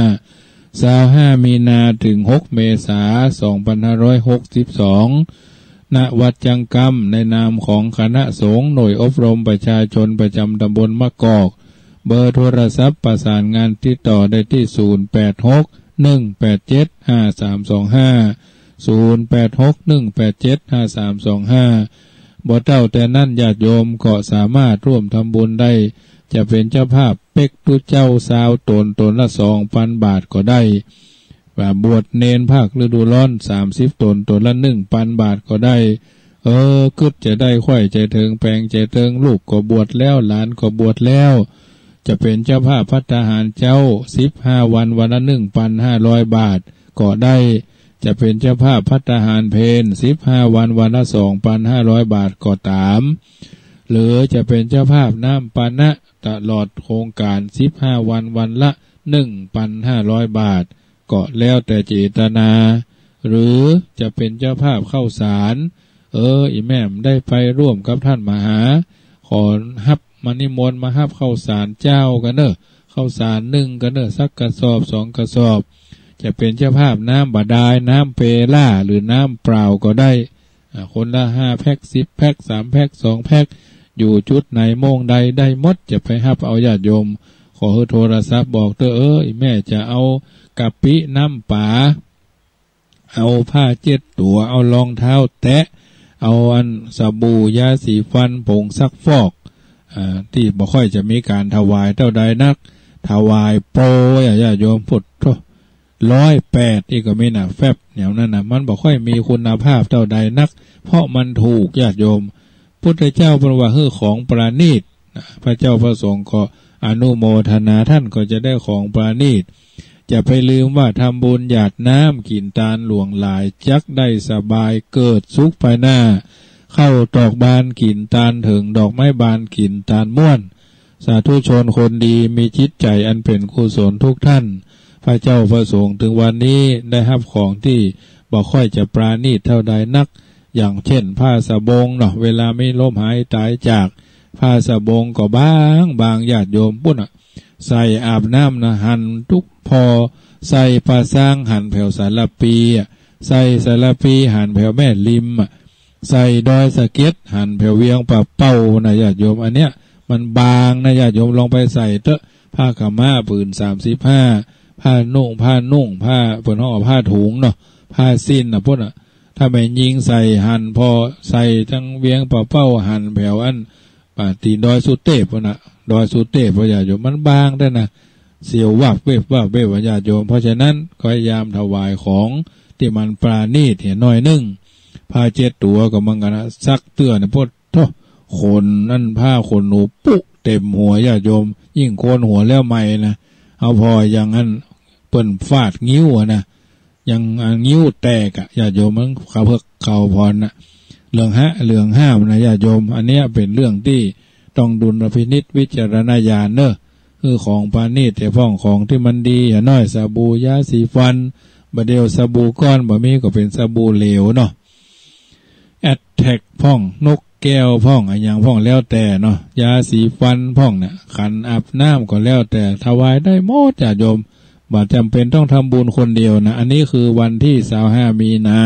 ซาวห้า มีนา ถึง หก เมษา สองพันห้าร้อยหกสิบสอง ณ วัดจังกำ ในนามของคณะสงฆ์หน่วยอบรมประชาชนประจำตำบลมะกอก เบอร์โทรศัพท์ประสานงานติดต่อได้ตี้ ศูนย์ แปด หก หนึ่ง แปด เจ็ด ห้า สาม สอง ห้า ศูนย์ แปด หก หนึ่ง แปด เจ็ด ห้า สาม สอง ห้า บ่เต้าแต่นั้น ญาติโยมก็สามารถร่วมทำบุญได้ จะเป๋นเจ้าภาพเป๊กตุ๊เจ้าซาวต๋น ต๋นละสองปันบาทก็ได้ ว่าบวชเณรภาคฤดูร้อนสามสิบต๋น ต๋นละหนึ่งปันบาทก็ได้ เออ กึ๊ดจะได้ไขว้ใจ๋เถิงแปลงใจ๋เถิง ลูกก็บวชแล้ว หลานก็บวชแล้ว จะเป๋นเจ้าภาพภัตตาหารเจ๊า สิบห้าวัน วันละหนึ่งปันห้าร้อยบาทก็ได้ จะเป๋นเจ้าภาพภัตตาหารเพล สิบห้าวัน วันละสองปันห้าร้อยบาทก็ต๋าม หรือจะเป๋นเจ้าภาพน้ำปานะตลอดโครงก๋าน สิบห้าวัน วันละหนึ่งปันห้าร้อยบาท ก็แล้วแต่เจตนา หรือจะเป๋นเจ้าภาพข้าวสาร เออ อี่แม่บ่ได้ไปร่วมกับต้านมหา ขอฮับ มานิมนต์มาฮับข้าวสารเจ๊ากั๋นเน่อ ข้าวสารนึ่งกั๋นเน่อ สักกระสอบสองกระสอบ จะเป๋นเจ้าภาพน้ำบาดาล น้ำเปล่า หรือน้ำเปล่าก็ได้ อ่า คนละห้าแพ็ค สิบแพ็ค สามแพ็ค สองแพ็ค อยู่จุดไหนโมงใดได้หมด จะไปฮับเอาญาติโยม ขอหื้อโทรศัพท์บอกเต๊อะ เออ อี่แม่จะเอากะปิน้ำป๋า เอาผ้าเจ็ดตั๋ว เอารองเท้าแตะ เอาอันสบู่ ยาสีฟัน ผงซักฟอก อ่า ตี้บ่ค่อยจะมีก๋านถวายเต้าใดนัก ถวายโปรยอะ ญาติโยม พุทโธ ร้อยแปด อี้ก็มีน่ะ แฟบ แนวนั้นน่ะ มันบ่ค่อยมีคุณภาพเต้าใดนัก เพราะมันถูก ญาติโยม พุทธเจ้าเปิ้นว่าหื้อของประณีต พระเจ้าพระสงฆ์ก็อนุโมทนา ต้านก็จะได้ของประณีต จะไปลืมว่าทำบุญหยาดน้ำ กิ๋นตานหลวงหลาย จักได้สบายเกิดสุขภายหน้า ข้าวตอกบานกิ๋นตานเถิง ดอกไม้บานกิ๋นตานม่วน สาธุชนคนดีมีจิตใจ๋อันเป๋นกุศลทุกท่าน พระเจ้าพระสงฆ์เถิงวันนี้ได้ฮับของตี้บ่ค่อยจะปราณีตเต้าใดนัก อย่างเจ้นผ้าสะบงเนาะ เวลามีลมหายต๋ายจาก ผ้าสะบงก็บาง บางญาติโยมปุ้นน่ะ ใส่อาบน้ำนะ หั่นตุ๊กผ่อ ใส่ป่าซางหั่นแผวสารภีอะ ใส่สารภีหั่นแผวแม่ริมอะ ใส่ดอยสะเก็ดหั่นแผวเวียงป่าเป้านะญาติโยม อันเนี้ยมันบางนะญาติโยม ลองไปใส่เต๊อะ ผ้าขาวม้าผืนสามสิบห้า ผ้านุ่ง ผ้านุ่ง ผ้า เปิ้นฮ้องว่าผ้าถุงเนาะ ผ้าสิ้นน่ะปุ้นน่ะ ถ้าแม่ญิงใส่หั่นผ่อ ใส่ตังเวียงป่าเป้าหั่นแผวอัน อ่า ตี๋ดอยสุเตพฯปุ้นน่ะ ดอยสุเตพฯ ว่าญาติโยม มันบางแต๊นะ เสียววับเว็บวับเว็บว่าญาติโยม เพราะฉะนั้นก็พยายามถวายของตี้มันปราณีตเหียหน้อยนึ่ง ผ้าเจ็ดตั๋วก็เหมือนกั๋นนะ ซักเตื้อเนี่ย โผดโธ่ ขนอันผ้าขนหนูปุ๊เต็มหัวญาติโยม ยิ่งโกนหัวแล้วใหม่นะ เอาผ่ออย่างอันเปิ้นฟาดงิ้วอะนะ ยัง อ่า งิ้วแตกอะญาติโยม มันเขาเพิกเขาผ่อนน่ะ เหลืองฮะ เหลืองห้ามนะญาติโยม อันเนี้ยเป๋นเรื่องตี้ต้องดุลพินิจวิจารณญาณเนอะ คือของปราณีตแต่พ่องของตี้มันดี อย่างน้อยสบู่ ยาสีฟัน บ่าเดี่ยวสบู่ก้อนบ่มีก็เป๋นสบู่เหลวเนาะ แอตแทคพ่อง นกแก้วพ่อง อะหยังพ่องแล้วแต่เนาะ ยาสีฟันพ่องเนี่ย ขันอาบน้ำก็แล้วแต่ ถวายได้หมดญาติโยม บ่จ๋ำเป๋นต้องทำบุญคนเดียวนะ อันนี้คือวันตี้ซาวห้ามีนา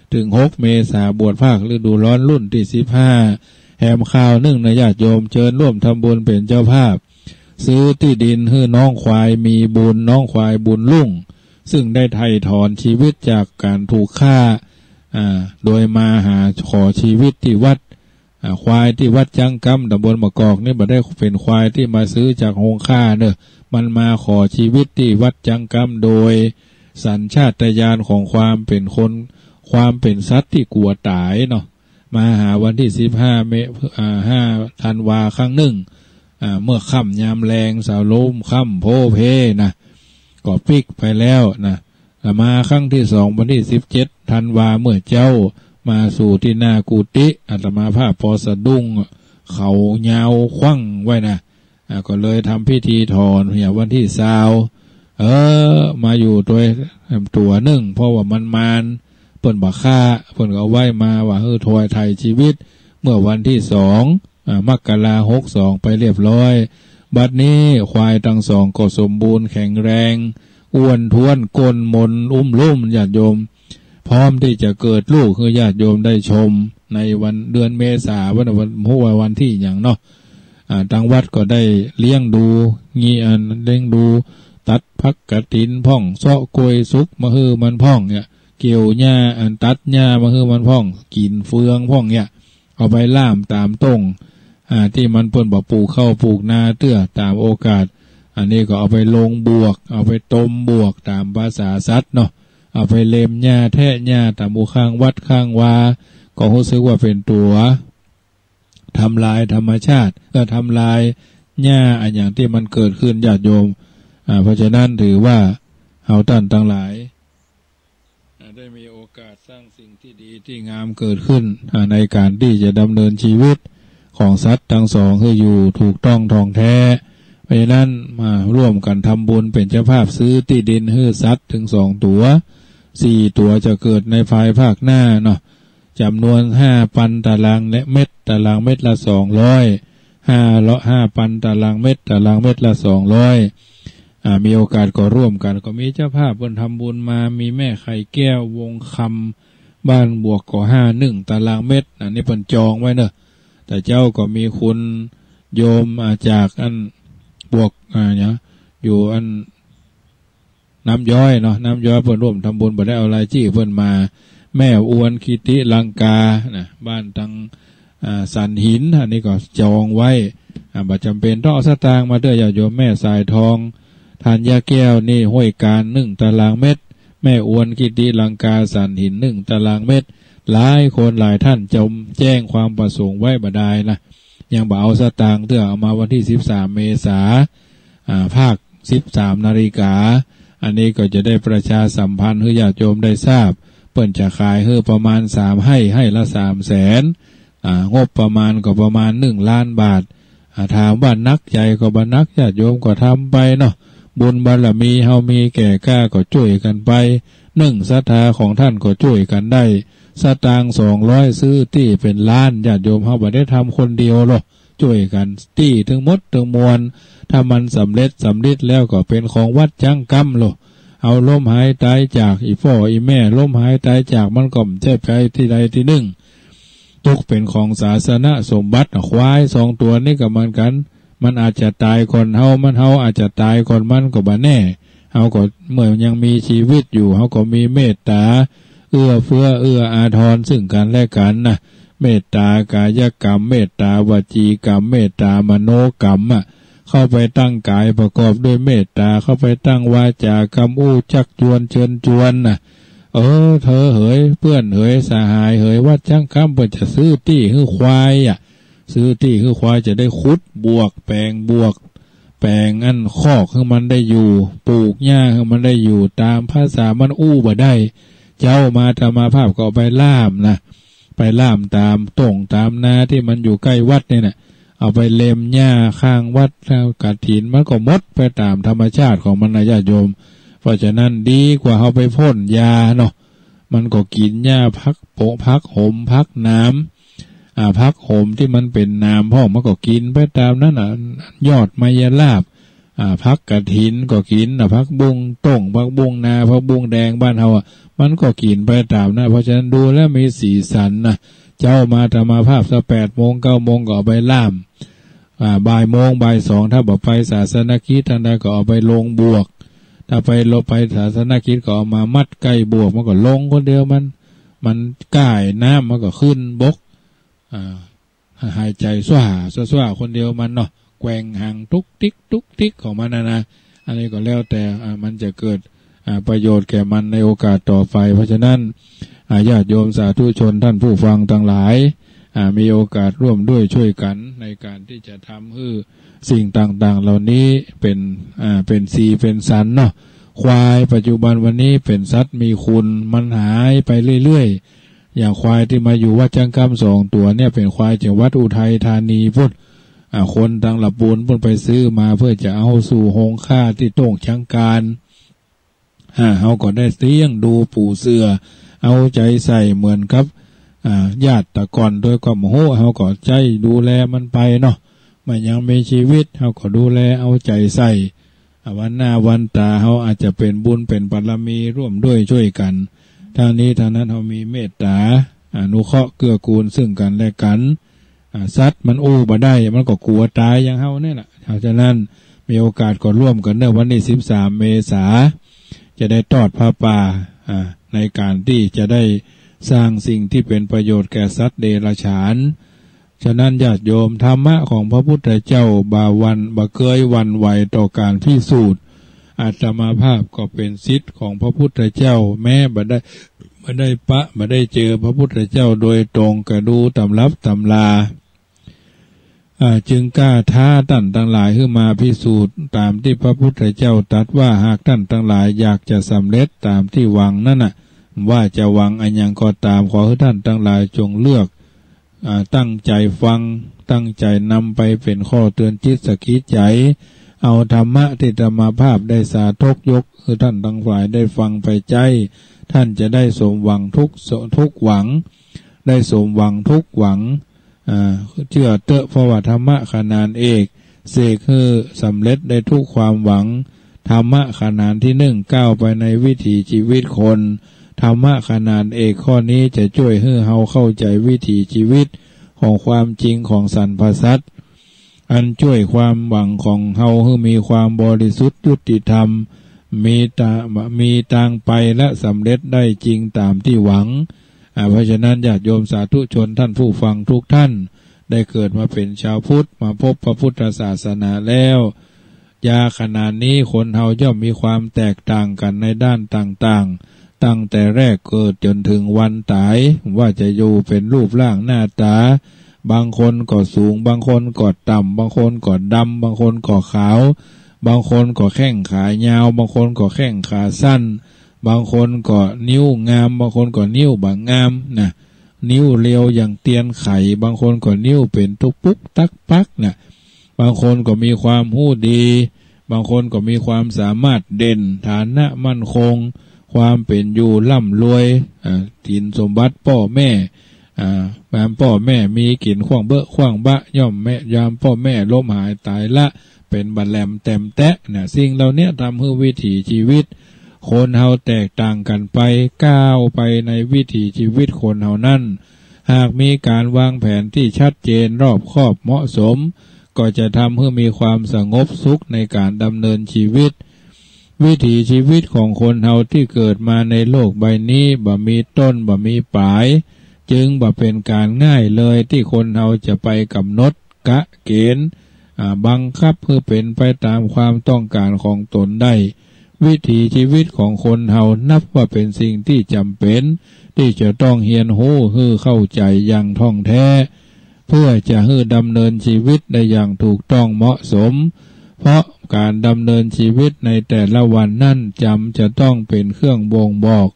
เถิงหกเมษา บวชภาคฤดูร้อนรุ่นตี้สิบห้า แหมคราวนึ่งนะญาติโยม เจิญร่วมทำบุญเป๋นเจ้าภาพ ซื้อตี้ดินหื้อน้องควายมีบุญ น้องควายบุญรุ่ง ซึ่งได้ไถ่ถอนชีวิตจากก๋านถูกฆ่า อ่า โดยมาหาขอชีวิตตี้วัด อ่า ควายตี้วัดจังกำ ตำบลบ่ากอกนี่ บ่ได้เป๋นควายตี้มาซื้อจากโฮงฆ่าเนอะ มันมาขอชีวิตตี้วัดจังกำ โดยสัญชาตญาณของความเป๋นคน ความเป๋นสัตว์ตี้กั๋วต๋ายเนาะ มาหาวันตี้สิบห้าเม อ่า ห้าธันวาครั้งนึ่ง อ่า เมื่อค่ำยามแลง สาวลมค่ำโพเพนะ ก็ปิ๊กไปแล้วนะ แล้วมาครั้งตี้สองวันตี้สิบเจ็ดธันวาเมื่อเจ๊า มาสู่ตี้หน้ากุฏิ อาตมาภาพปอสะดุ้ง เขายาวขว้างไว้นะ อ่า ก็เลยทำพิธีถอนเหียวันตี้ซาว เออ มาอยู่ตวยตั๋วนึ่ง เพราะว่ามันมาน เปิ้นบ่ฆ่า เปิ้นก็เอาไว้มาว่าหื้อถอยไถ่ชีวิต เมื่อวันตี้สอง อ่า มกราหกสองไปเรียบร้อย บัดนี้ควายตังสองก็สมบูรณ์แข็งแรง อ้วนท้วน ก้นมน อุ้มลุ่ม ญาติโยม พร้อมตี้จะเกิดลูกหื้อญาติโยมได้ชม ในวันเดือนเมษา วัน วัน ฮู้ว่าวันตี้หยังเนาะ อ่า ตังวัดก็ได้เลี้ยงดู งี้อันเลี้ยงดู ตัดผักกะถินพ่อง เซาะกล้วยสุกมาหื้อมันพ่องเนี่ย เกี่ยวหญ้า อันตัดหญ้ามาหื้อมันพ่อง กิ๋นเฟืองพ่องเนี่ย เอาไปล่ามต๋ามต้ง อ่า ตี้มันเปิ้นบ่ปลูกข้าวปลูกนาเตื้อต๋ามโอกาส อันนี้ก็เอาไปลงบวก เอาไปต้มบวกต๋ามภาษาสัตว์เนาะ เอาไปเล็มหญ้าแทะหญ้าต๋ามอู่ข้างวัดข้างวา ก็ฮู้สึกว่าเป๋นตั๋วทำลายธรรมชาติ เอ่อ ทำลายหญ้าอะหยังตี้มันเกิดขึ้นญาติโยม อ่า เพราะฉะนั้นถือว่าเฮาต้านตังหลาย อ่า ได้มีโอกาสสร้างสิ่งตี้ดีตี้งามเกิดขึ้น อ่า ในก๋านตี้จะดำเนินชีวิตของสัตว์ตังสองหื้ออยู่ถูกต้องถ่องแท้ เพราะฉะนั้นมาร่วมกั๋นทำบุญเป๋นเจ้าภาพซื้อตี้ดินหื้อสัตว์เถิงสองตั๋ว สี่ตั๋วจะเกิดในภายภาคหน้าเนาะ จ๋ำนวนห้าปันตารางเมตร ตารางเมตรละสองร้อย ห้าร้อย ห้าปันตารางเมตร ตารางเมตรละสองร้อย อ่า มีโอกาสก็ร่วมกั๋น ก็มีเจ้าภาพเปิ้นทำบุญมา มีแม่ไข่แก้ว วงคำ บ้านบวกก็ห้า หนึ่งตารางเมตร อันนี้เปิ้นจองไว้เนาะ แต่เจ๊าก็มีคุณโยม อ่า จากอันบวก อ่า เนี่ย อยู่อัน น้ำย้อยเนาะ น้ำย้อยเปิ้นร่วมทำบุญ บ่ได้เอารายจื้อเปิ้นมา แม่อวนกิติลังกานะ บ้านตัง อ่า สันหิน อันนี้ก็จองไว้ อ่า บ่จ๋ำเป๋นต้องเอาสตางค์มาเตื้อญาติโยม แม่สายทอง ธัญญาแก้วนี่ ห้วยกาญ หนึ่งตารางเมตร แม่อวนกิติลังกา สันหิน หนึ่งตารางเมตร หลายคนหลายท่านจมแจ้งความประสงค์ไว้บ่ดายนะ ยังบ่เอาสตางค์เตื้อ เอามาวันตี้สิบสามเมษา อ่า ภาคสิบสามนาฬิกา อันนี้ก็จะได้ประชาสัมพันธ์หื้อญาติโยมได้ทราบ เปิ้นจะขายหื้อประมาณสามไฮ่ ไฮ่ละสามแสน อ่า งบประมาณก็ประมาณหนึ่งล้านบาท อ่า ถามว่าหนักใจ๋ก็บ่หนัก ญาติโยมก็ทำไปเนาะ บุญบารมีเฮามีแก่กล้าก็จ้วยกั๋นไป นึ่งศรัทธาของต้านก็จ้วยกั๋นได้ สตางค์สองร้อยซื้อตี้เป๋นล้าน ญาติโยมเฮาบ่ได้ทำคนเดียวหรอก จ้วยกั๋นตี้ตึงหมดตึงมวล ถ้ามันสำเร็จสำริดแล้วก็เป๋นของวัดจั๊งกำโลด เอาล้มหายต๋ายจากอี่ป้ออี่แม่ ล้มหายต๋ายจากมันก็บ่ใจ้ไปตี้ใดตี้นึ่ง ตกเป๋นของศาสนสมบัติ ควายสองตั๋วนี้ก็เหมือนกั๋น มันอาจจะต๋ายก่อนเฮา มัน เฮาอาจจะต๋ายก่อนมันก็บ่แน่ เฮาก็เมื่อยังมีชีวิตอยู่ เฮาก็มีเมตต๋า เอื้อเฟื้อเอื้ออาทรซึ่งกั๋นและกั๋นนะ เมตต๋ากายกรรม เมตต๋าวจีกรรม เมตต๋ามโนกรรมอะ เข้าไปตั้งก๋ายประกอบด้วยเมตต๋า เข้าไปตั้งวาจากรรมอู้จักจวนเชิญจวนนะ เออ เธอเหย เปื้อนเหย สหายเหย วัดจั๊งกำเปิ้นจะซื้อตี้หื้อควายอะ ซื้อตี้หื้อควายจะได้ขุดบวก แป๋งบวก แป๋งอันคอกหื้อมันได้อยู่ ปลูกหญ้าหื้อมันได้อยู่ ต๋ามภาษามันอู้บ่ได้ เจ๊ามาอาตมาภาพก็เอาไปล่ามนะ ไปล่ามต๋ามต้งต๋ามนาตี้มันอยู่ใก้วัดนี่นะ เอาไปเล็มหญ้าข้างวัด แล้วกฐินมันก็หมดไปต๋ามธรรมชาติของมันนะญาติโยม เพราะฉะนั้นดีกว่าเฮาไปพ่นยาเนาะ มันก็กิ๋นหญ้าผักโปะ ผักหม ผักหนาม อ่า ผักหมตี้มันเป๋นหนามพ่องมันก็กิ๋นไปต๋ามนั้นน่ะ ยอดไมยราบ อ่า ผักกฐินก็กิ๋นน่ะ ผักบุ้งต้ง ผักบุ้งนา ผักบุ้งแดงบ้านเฮาอะ มันก็กิ๋นไปต๋ามนั้น เพราะฉะนั้นดูแล้วมีสีสันนะ เจ๊ามาอาตมาภาพสักแปดโมงเก้าโมงก็เอาไปล่าม อ่า บ่ายโมงบ่ายสอง ถ้าบ่ไปศาสนกิจตังใดก็เอาไปลงบวก ถ้าไปลง ไปศาสนกิจก็เอามามัดใก้บวก มันก็ลงคนเดียวมัน มันก้ายน้ำมันก็ขึ้นบก อ่า หายใจ๋ซ่าๆ คนเดียวมันเนาะ แกว่งหางตุ๊กติ๊กตุ๊กติ๊กของมันนะนะ อันนี้ก็แล้วแต่ อ่า มันจะเกิด อ่า ประโยชน์แก่มันในโอกาสต่อไป เพราะฉะนั้น อ่า ญาติโยมสาธุชนท่านผู้ฟังตังหลาย อ่า มีโอกาสร่วมด้วยช่วยกั๋นในก๋านตี้จะทำหื้อสิ่งต่างๆ เหล่านี้เป๋น อ่า เป๋นสีเป๋นสันเนาะ ควายปัจจุบันวันนี้เป๋นสัตว์มีคุณ มันหายไปเรื่อยๆ อย่างควายตี้มาอยู่วัดจั๊งกำสองตั๋วเนี่ย เป๋นควายจากวัดอุทัยธานีปู้น อ่า คนตังละปูนปู้นไปซื้อมาเพื่อจะเอาสู่โฮงฆ่าตี้ต้งจั๊งกำ อ่า เฮาก็ได้เลี้ยงดูปู๋เสื่อ เอาใจ๋ใส่เหมือนกับ อ่า ญาติตะก่อน โดยความฮู้ เฮาก็ใจ๊ดูแลมันไปเนาะ มันยังมีชีวิต เฮาก็ดูแลเอาใจ๋ใส่ อ่า วันหน้าวันต๋าเฮาอาจจะเป๋นบุญเป๋นบารมีร่วมด้วยช่วยกั๋น ทั้งนี้ทั้งนั้นเฮามีเมตต๋า อนุเคราะห์เกื้อกูลซึ่งกั๋นและกั๋น อ่า สัตว์มันอู้บ่ได้ มันก็กั๋วต๋ายอย่างเฮาเนี่ยแหละ เพราะฉะนั้นมีโอกาสก็ร่วมกั๋นเนาะ วันนี้สิบสามเมษา จะได้ตอดผ้าป่า อ่า ในก๋านตี้จะได้สร้างสิ่งตี้เป๋นประโยชน์แก่สัตว์เดรัจฉาน ฉะนั้นญาติโยม ธรรมะของพระพุทธเจ้าบ่หวั่น บ่เกยหวั่นไหวต่อก๋านพิสูจน์ อาตมาภาพก็เป๋นศิษย์ของพระพุทธเจ้า แม้บ่ได้ บ่ได้ปะ บ่ได้เจอพระพุทธเจ้าโดยตรง ก็ดูตำรับตำรา อ่า จึงกล้าท้าต้านตังหลายหื้อมาพิสูจน์ ต๋ามตี้พระพุทธเจ้าตรัสว่า หากต้านตังหลายอยากจะสำเร็จต๋ามตี้หวังนั้นน่ะ ว่าจะหวังอะหยังก็ต๋าม ขอหื้อต้านตังหลายจงเลือก อ่า ตั้งใจ๋ฟัง ตั้งใจ๋นำไปเป๋นข้อเตือนจิตสะกิดใจ๋ เอาธรรมะตี้อาตมาภาพได้สาธกยกหื้อต้านตังหลายได้ฟังไปใจ๊ ต้านจะได้สมหวังทุก ทุกหวัง ได้สมหวังทุกหวัง อ่า เจื้อเต๊อะ เพราะว่าธรรมะขนานเอก เสกหื้อสำเร็จได้ทุกความหวัง ธรรมะขนานที่นึ่งก้าวไปในวิถีชีวิตคน ธรรมะขนานเอกข้อนี้จะจ้วยหื้อเฮาเข้าใจ๋วิถีชีวิตของความจริงของสรรพสัตว์ อันจ้วยความหวังของเฮาหื้อมีความบริสุทธิ์ยุติธรรม มีตา มีตางไปและสำเร็จได้จริงต๋ามตี้หวัง อ่า เพราะฉะนั้นญาติโยมสาธุชนท่านผู้ฟังทุกท่าน ได้เกิดมาเป๋นชาวพุทธ มาพบพระพุทธศาสนาแล้ว ยาขนานนี้คนเฮาย่อมมีความแตกต่างกั๋นในด้านต่างๆ ตั้งแต่แรกเกิดจ๋นถึงวันต๋าย ว่าจะอยู่เป๋นรูปร่างหน้าต๋า บางคนก็สูง บางคนก็ต่ำ บางคนก็ดำ บางคนก็ขาว บางคนก็แข้งขายาว บางคนก็แข้งขาสั้น บางคนก็นิ้วงาม บางคนก็นิ้วบ่งามนะ นิ้วเรียวอย่างเตียนไข่ บางคนก็นิ้วเป๋นตุ๊กปุ๊กตั๊กปั๊กนะ บางคนก็มีความฮู้ดี บางคนก็มีความสามารถเด่น ฐานะมั่นคง ความเป๋นอยู่ร่ำรวย อ่า สินสมบัติป้อแม่ อ่า ยามป้อแม่มีกิ๋นขว้างเบ้อขว้างบะ ย่อมแม่ ยามป้อแม่ล้มหายต๋ายละ เป๋นบ่าแหลมแตมแต๊ะนะ สิ่งเหล่านี้ทำหื้อวิถีชีวิตคนเฮาแตกต่างกั๋นไป ก้าวไปในวิถีชีวิตคนเฮานั้น หากมีก๋านวางแผนตี้ชัดเจนรอบคอบเหมาะสม ก็จะทำหื้อมีความสงบสุขในก๋านดำเนินชีวิต วิถีชีวิตของคนเฮาตี้เกิดมาในโลกใบนี้บ่มีต้นบ่มีป๋าย จึงบ่เป๋นก๋านง่ายเลยตี้คนเฮาจะไปก๋ำหนดกะเกณฑ์ อ่า บังคับหื้อเป๋นไปต๋ามความต้องก๋านของต๋นได้ วิถีชีวิตของคนเฮานับว่าเป๋นสิ่งตี้จ๋ำเป๋น ตี้จะต้องเฮียนฮู้หื้อเข้าใจ๋อย่างถ่องแท้ เพื่อจะหื้อดำเนินชีวิตได้อย่างถูกต้องเหมาะสม เพราะก๋านดำเนินชีวิตในแต่ละวันนั้นจ๋ำจะต้องเป๋นเครื่องบ่งบอก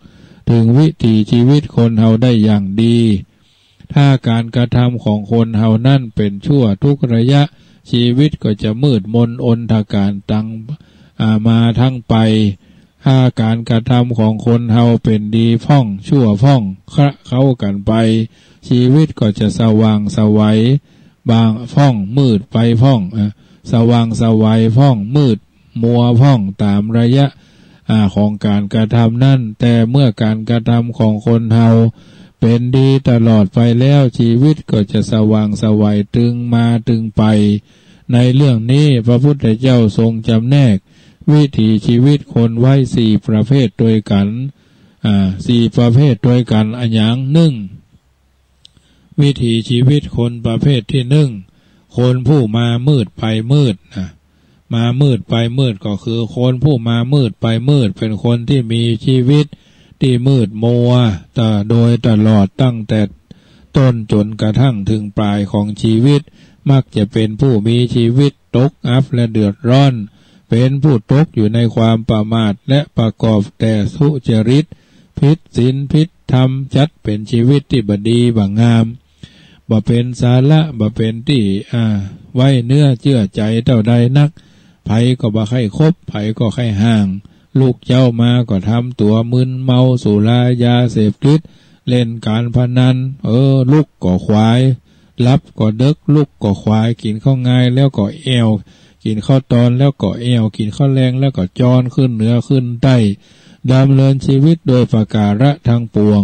เถิงวิถีชีวิตคนเฮาได้อย่างดี ถ้าก๋านกระทำของคนเฮานั้นเป๋นชั่วทุกระยะ ชีวิตก็จะมืดมนอนธการตัง อ่า มาทั้งไป ถ้าก๋านกระทำของคนเฮาเป๋นดีพ่องชั่วพ่องคละเคล้ากั๋นไป ชีวิตก็จะสว่างไสวบ่างพ่องมืดไปพ่อง อ่า สว่างไสวพ่องมืดมัวพ่องต๋ามระยะ อ่า ของก๋านกระทำนั้น แต่เมื่อก๋านกระทำของคนเฮาเป๋นดีตลอดไปแล้ว ชีวิตก็จะสว่างไสวตึงมาตึงไป ในเรื่องนี้พระพุทธเจ้าทรงจ๋ำแนกวิถีชีวิตคนไว้สี่ประเภทตวยกั๋น อ่า สี่ประเภทตวยกั๋น อะหยัง นึ่ง วิถีชีวิตคนประเภทตี้นึ่ง คนผู้มามืดไปมืดนะ มามืดไปมืดก็คือคนผู้มามืดไปมืด เป๋นคนตี้มีชีวิตตี้มืดมัวตะ โดยตลอดตั้งแต่ต้นจ๋นกระทั่งเถิงป๋ายของชีวิต มักจะเป๋นผู้มีชีวิตตกอับและเดือดร้อน เป๋นผู้ตกอยู่ในความประมาทและประกอบแต่ทุจริต ผิดศีลผิดธรรม จัดเป๋นชีวิตตี้บ่ดีบ่งาม บ่เป๋นสาระ บ่เป๋นตี้ อ่า ไว้เนื้อเจื้อใจ๋เต้าใดนัก ใผก็บ่ใค่คบ ใผก็ใค่ห่าง ลุกเจ๊ามาก็ทำตั๋วมึนเมาสุรายาเสพติด เล่นก๋านพนัน เออ ลุกก็ขวาย หลับก็เดิ็ก ลุกก็ขวาย กิ๋นข้าวงายแล้วก็แอ่ว กิ๋นข้าวตอนแล้วก็แอ่ว กิ๋นข้าวแลงแล้วก็จอน ขึ้นเหนือขึ้นใต้ ดำเนินชีวิตโดยประก๋าระตังปวง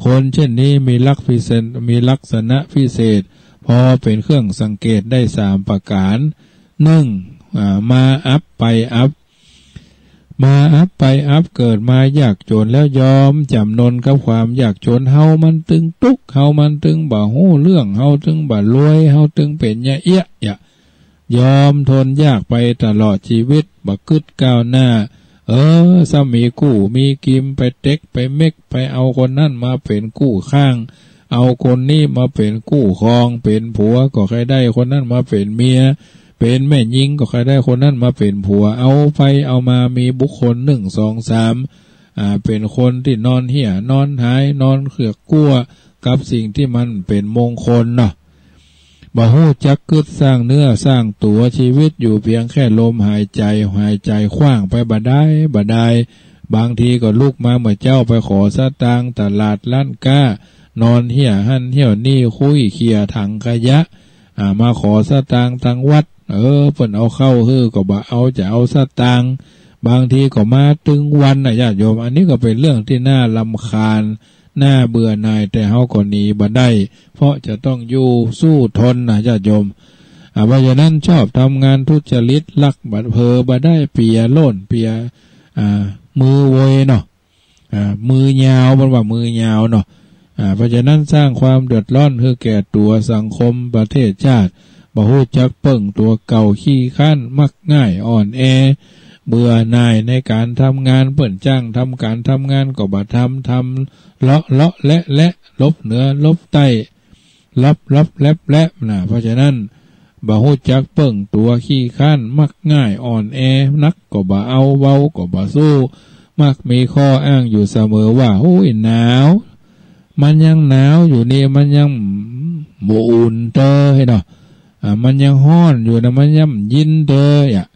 คนเช่นนี้มีลักษณ์พิเศษ มีลักษณะพิเศษ พอเป๋นเครื่องสังเกตได้สามประก๋าน นึ่ง อ่า มาอับไปอับ มาอับไปอับ เกิดมายากจ๋นแล้วยอมจ๋ำนนกับความยากจ๋น เฮามันตึงตุ๊กข์ เฮามันตึงบ่ฮู้เรื่อง เฮาตึงบ่รวย เฮาตึงเป๋นยะเอี๊ยะยะ ยอมทนยากไปตลอดชีวิต บ่กึ๊ดก้าวหน้า เออ ซ้ำมีกู้มีกิม ไปเต็กไปเม็ก ไปเอาคนนั้นมาเป๋นกู้ข้าง เอาคนนี้มาเป๋นกู้ครอง เป๋นผัวก็ใค่ได้คนนั้นมาเป๋นเมีย เป๋นแม่ญิงก็ใค่ได้คนนั้นมาเป๋นผัว เอาไปเอามามีบุคคลนึ่ง สอง สาม อ่า เป๋นคนตี้นอนเหี่ยนอนหาย นอนเขียดกั้ว กับสิ่งตี้มันเป๋นมงคลเนาะ บ่ฮู้จักกึ๊ดสร้างเนื้อสร้างตั๋ว ชีวิตอยู่เพียงแค่ลมหายใจ๋ หายใจ๋ขว้างไปบ่ดายบ่ดาย บางทีก็ลุกมาเมื่อเจ๊าไปขอสตางค์ตลาดร้านก๊า นอนเหี่ยหั้นเหี่ยนี่ คุ้ยเขี่ยถังขยะ อ่า มาขอสตางค์ตังวัด เออ เปิ้นเอาข้าวหื้อก็บ่เอา จะเอาสตางค์ บางทีก็มาตึงวันนะญาติโยม อันนี้ก็เป๋นเรื่องตี้น่ารำคาญ น่าเบื่อหน่าย แต่เฮาก็หนีบ่ได้ เพราะจะต้องอยู่สู้ทนนะญาติโยม อ่า เพราะฉะนั้นชอบทำงานทุจริต ลักบ่า เผลอบ่ได้ เปียโล่น เปีย อ่า มือโวยเนาะ อ่า มือยาว เปิ้นว่ามือยาวเนาะ อ่า เพราะฉะนั้นสร้างความเดือดร้อนหื้อแก่ตั๋ว สังคม ประเทศชาติ บ่ฮู้จักเปิ้งตั๋วเก่า ขี้คร้าน มักง่าย อ่อนแอ เบื่อหน่ายในก๋านทำงาน เปิ้นจ้างทำก๋านทำงานก็บ่ทำ ทำเลาะเลาะแหละแหละ หลบเหนือหลบใต้ ลับลับแลบแลบนะ เพราะฉะนั้น บ่ฮู้จักเปิ้งตั๋ว ขี้คร้าน มักง่ายอ่อนแอ หนักก็บ่เอา เบาก็บ่สู้ มักมีข้ออ้างอยู่เสมอว่า โอ้ย หนาว มันยังหนาวอยู่นี่ มันยังบ่อุ่นเตอ เห็นบ่ อ่า มันยังฮ้อนอยู่นะ มันยังเย็นเตอ อ่ะ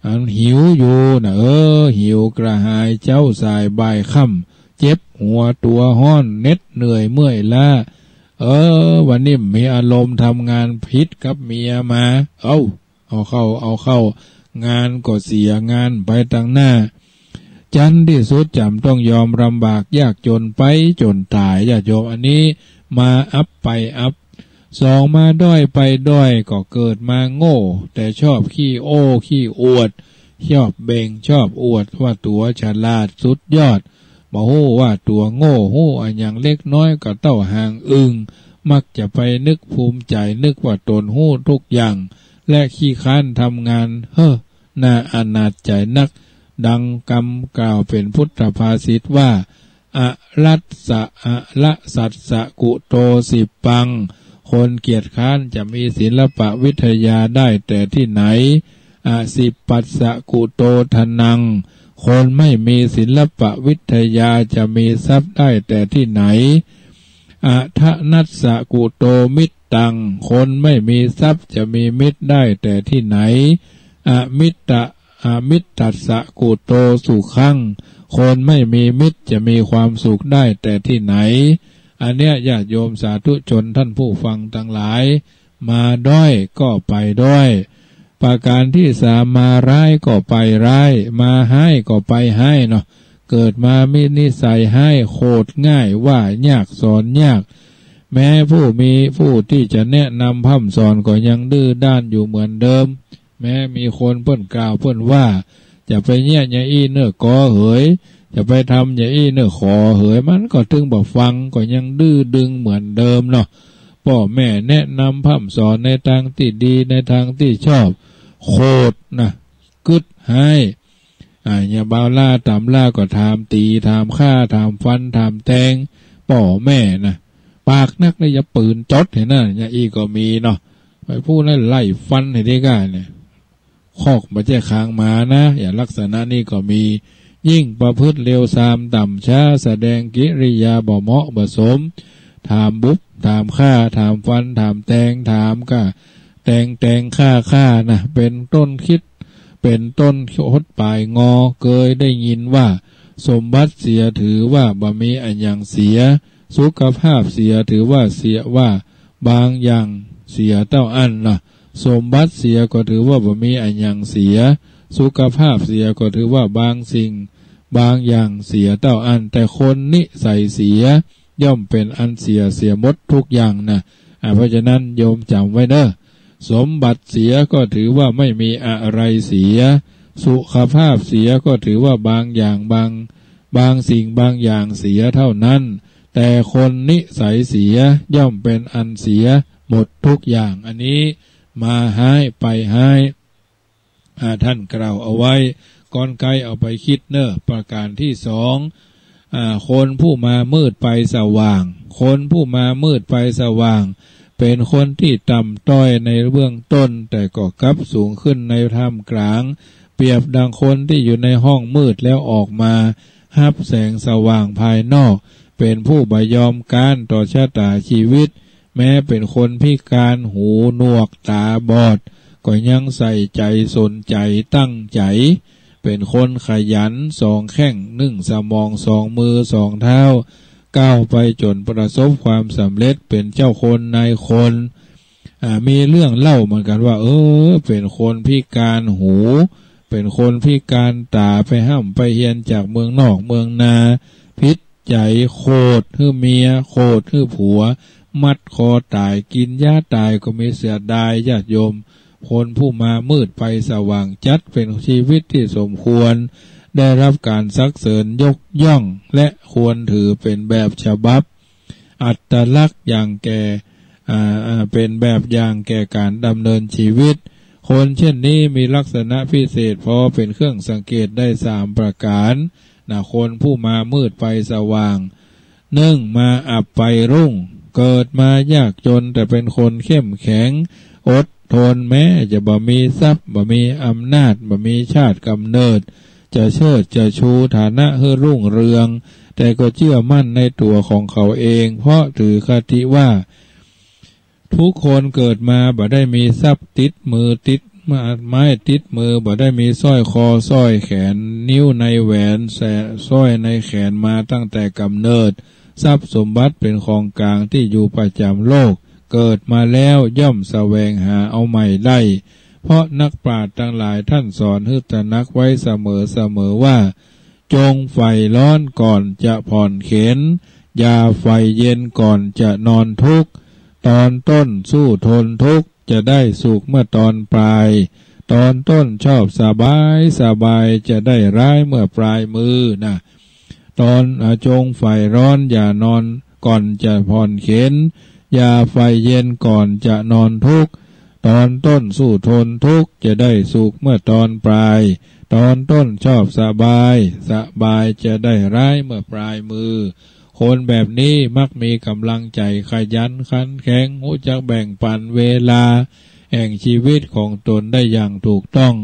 อันหิวอยู่นะ เออ หิวกระหาย เจ๊าสายบ่ายค่ำ เจ็บหัวตัวฮ้อน เหน็ดเหนื่อยเมื่อยล้า เออ วันนี้มีอารมณ์ทำงานผิดกับเมียมา เอ้า เอาเข้า เอาเข้า งานก็เสีย งานไปตังหน้า จั๊นที่สุดจ๋ำต้องยอมลำบากยากจนไปจ๋นต๋าย ญาติโยม อันนี้มาอับไปอับ สองมาด้อยไปด้อย ก็เกิดมาโง่ แต่ชอบขี้โอ้ขี้อวด ชอบเบ่งชอบอวดว่าตั๋วฉลาดสุดยอด บ่ฮู้ว่าตั๋วโง่ ฮู้อะหยังเล็กน้อยก็เต้าหางอึ่ง มักจะไปนึกภูมิใจ๋ นึกว่าต๋นฮู้ทุกอย่าง และขี้คร้านทำงาน เฮ้อ น่าอนาถใจ๋นัก ดังกำกล่าวเป๋นพุทธภาษิตว่า อรัสสะ อระสัสสะกุโตสิปัง คนเกียจคร้านจะมีศิลปวิทยาได้แต่ที่ไหน อสิปัสสะกุโตทนัง คนไม่มีศิลปวิทยาจะมีทรัพย์ได้แต่ที่ไหน อธนัสสะกุโตมิตตัง คนไม่มีทรัพย์จะมีมิตรได้แต่ที่ไหน อมิตตะ อมิตตัสสะกุโตสุขัง คนไม่มีมิตรจะมีความสุขได้แต่ที่ไหน อันเนี้ยญาติโยมสาธุชนท่านผู้ฟังตังหลาย มาด้อยก็ไปด้อย ประการที่สาม มาร้ายก็ไปร้าย มาฮ้ายก็ไปฮ้ายเนาะ เกิดมามีนิสัยฮ้าย โขดง่าย ว่ายาก สอนยาก แม้ผู้มีผู้ที่จะแนะนำพร่ำสอนก็ยังดื้อด้านอยู่เหมือนเดิม แม้มีคนเปิ้นกล่าวเปิ้นว่า จะไปเยียะอย่างอี้เน่อ กอเหย จะไปทำอย่างอี้เน่อ ขอเหย มันก็ตึงบ่ฟัง ก็ยังดื้อดึงเหมือนเดิมเนาะ ป้อแม่แนะนำพร่ำสอนในตางตี้ดี ในตางตี้ชอบ โขดนะ กึ๊ดฮ้าย อ่า อย่างบ่าวล่าต๋ำล่าก็ถามตี๋ ถามฆ่า ถามฟัน ถามแตง ป้อแม่นะ ปากนักเลย อย่าปืนจดเหียนะ อย่างอี้ก็มีเนาะ ไปพูดแล้วไล่ฟันเหียดีก้าเนี่ย คอกบ่ใจ้คางหมานะ อย่างลักษณะนี้ก็มี ยิ่งประพฤติเลวทรามต่ำช้า แสดงกิริยาบ่เหมาะบ่สม ถามบุบ ถามฆ่า ถามฟัน ถามแตง ถามฆ่า แตง แตง ฆ่า ฆ่านะ เป๋นต้นคิด เป๋นต้นคดปายงอ เกยได้ยินว่า สมบัติเสียถือว่าบ่มีอะหยังเสีย สุขภาพเสียถือว่าเสีย ว่าบางอย่างเสียเต้าอั้นนะ สมบัติเสียก็ถือว่าบ่มีอะหยังเสีย สุขภาพเสียก็ถือว่าบางสิ่งบางอย่างเสียเต้าอั้น แต่คนนิสัยเสียย่อมเป๋นอันเสีย เสียหมดทุกอย่างนะ อ่า เพราะฉะนั้นโยมจ๋ำไว้เน่อ สมบัติเสียก็ถือว่าไม่มีอะไรเสีย สุขภาพเสียก็ถือว่าบางอย่างบาง บางสิ่งบางอย่างเสียเท่านั้น แต่คนนิสัยเสียย่อมเป๋นอันเสียหมดทุกอย่าง อันนี้มาฮ้ายไปฮ้าย อ่า ท่านกล่าวเอาไว้ ก้อนใก้เอาไปคิดเน่อ ประการที่สอง อ่า คนผู้มามืดไปสว่าง คนผู้มามืดไปสว่าง เป๋นคนที่ต่ำต้อยในเบื้องต้น แต่ก็กลับสูงขึ้นในท่ามกลาง เปรียบดังคนที่อยู่ในห้องมืดแล้วออกมาฮับแสงสว่างภายนอก เป๋นผู้บ่ยอมก๊านต่อชะต๋าชีวิต แม้เป๋นคนพิการหูหนวกต๋าบอด ก็ยังใส่ใจ๋สนใจ๋ตั้งใจ๋ เป๋นคนขยันสองแข้งนึ่งสมองสองมือสองเท้า ก้าวไปจ๋นประสบความสำเร็จเป๋นเจ้าคนนายคน อ่า มีเรื่องเล่าเหมือนกั๋นว่า เออ เป๋นคนพิการหู เป๋นคนพิการต๋า ไปฮ่ำไปเฮียนจากเมืองนอกเมืองนา ผิดใจ๋โขดหื้อเมีย โขดหื้อผัว มัดคอต๋าย กิ๋นยาต๋ายก็มีเสียดาย ญาติโยม คนผู้มามืดไปสว่างจั๊ด เป๋นชีวิตที่สมควรได้รับก๋านสรรเสริญยกย่อง และควรถือเป๋นแบบฉบับ อัตลักษณ์อย่างแก่ อ่า อ่า เป๋นแบบอย่างแก่ก๋านดำเนินชีวิต คนเช่นนี้มีลักษณะพิเศษพอเป๋นเครื่องสังเกตได้สามประก๋านนะ คนผู้มามืดไปสว่าง นึ่ง มาอับไปรุ่ง เกิดมายากจ๋นแต่เป๋นคนเข้มแข็ง อด ทน แม้จะบ่มีทรัพย์ บ่มีอำนาจ บ่มีชาติกำเนิด จะเชิดจะชูฐานะหื้อรุ่งเรือง แต่ก็เจื้อมั่นในตั๋วของเขาเอง เพราะถือคติว่า ทุกคนเกิดมาบ่ได้มีทรัพย์ติดมือติดไม้ติดมือ บ่ได้มีสร้อยคอสร้อยแขน นิ้วในแหวน แส สร้อยในแขนมาตั้งแต่กำเนิด ทรัพย์สมบัติเป็นของกลางที่อยู่ประจำโลก เกิดมาแล้วย่อมแสวงหาเอาใหม่ได้ เพราะนักปราชญ์ตังหลายท่านสอนหื้อตระหนักไว้เสมอๆ ว่า จงใฝ่ร้อนก่อนจะผ่อนเข็ญ อย่าใฝ่เย็นก่อนจะนอนทุกข์ ตอนต้นสู้ทนทุกข์ จะได้สุขเมื่อตอนปลาย ตอนต้นชอบสบายสบาย จะได้ร้ายเมื่อปลายมือนะ ตอน อ่า จงใฝ่ร้อนอย่านอนก่อนจะผ่อนเข็ญ อย่าใฝ่เย็นก่อนจะนอนทุกข์ ตอนต้นสู้ทนทุกข์ จะได้สุขเมื่อตอนปลาย ตอนต้นชอบสบายสบาย จะได้ร้ายเมื่อปลายมือ คนแบบนี้มักมีกำลังใจ๋ขยันขันแข็ง ฮู้จักแบ่งปันเวลาแห่งชีวิตของตนได้อย่างถูกต้อง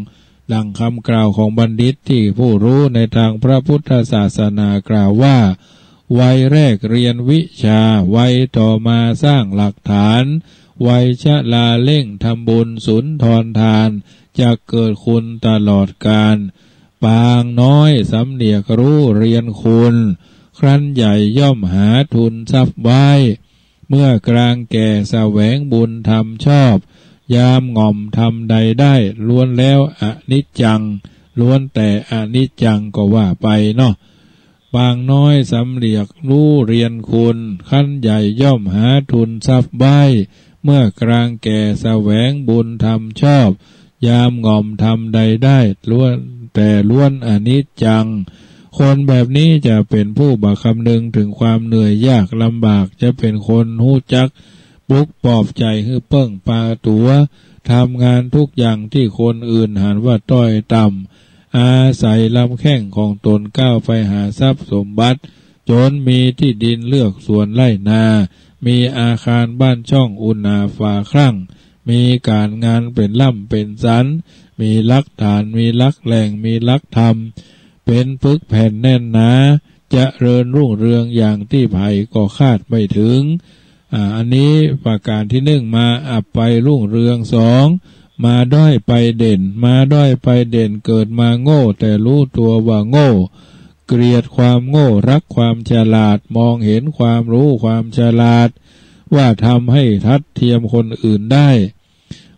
ดังคำกล่าวของบัณฑิตที่ผู้รู้ในทางพระพุทธศาสนากล่าวว่า วัยแรกเรียนวิชา วัยต่อมาสร้างหลักฐาน วัยชราเร่งทำบุญสุนทรทาน จะเกิดคุณตลอดกาล ปางน้อยสำเนียกรู้เรียนคุณ ครั้นใหญ่ย่อมหาทุนทรัพย์ไว้ เมื่อกลางแก่แสวงบุญทำชอบ ยามง่อมทำใดได้ ล้วนแล้วอนิจจัง ล้วนแต่อนิจจังก็ว่าไปเนาะ ปางน้อยสำเนียกรู้เรียนคุณ ครั้นใหญ่ย่อมหาทุนทรัพย์ไว้ เมื่อกลางแก่แสวงบุญทำชอบ ยามง่อมทำใดได้ ล้วน แต่ล้วนอนิจจัง คนแบบนี้จะเป็นผู้บ่คำนึงถึงความเหนื่อยยากลำบาก จะเป็นคนฮู้จักปลุกปลอบใจ๋หื้อเปิ้งปาตั๋ว ทำงานทุกอย่างที่คนอื่นหันว่าต้อยต่ำ อาศัยลำแข้งของตนก้าวไปหาทรัพย์สมบัติ จนมีตี้ดินเฮือกสวนไฮ่นา มีอาคารบ้านช่องอุณาฝาครั่ง มีก๋านงานเป๋นล่ำเป๋นสัน มีหลักฐาน มีหลักแหล่ง มีหลักธรรม เป๋นปึกแผ่นแน่นหนา เจริญรุ่งเรืองอย่างตี้ใผก็คาดไม่ถึง อ่า อันนี้ประการตี้นึ่ง มาอับไปรุ่งเรือง สอง มาด้อยไปเด่น มาด้อยไปเด่น เกิดมาโง่แต่รู้ตั๋วว่าโง่ เกลียดความโง่ ฮักความฉลาด มองเห็นความรู้ความฉลาด ว่าทำหื้อทัดเทียมคนอื่นได้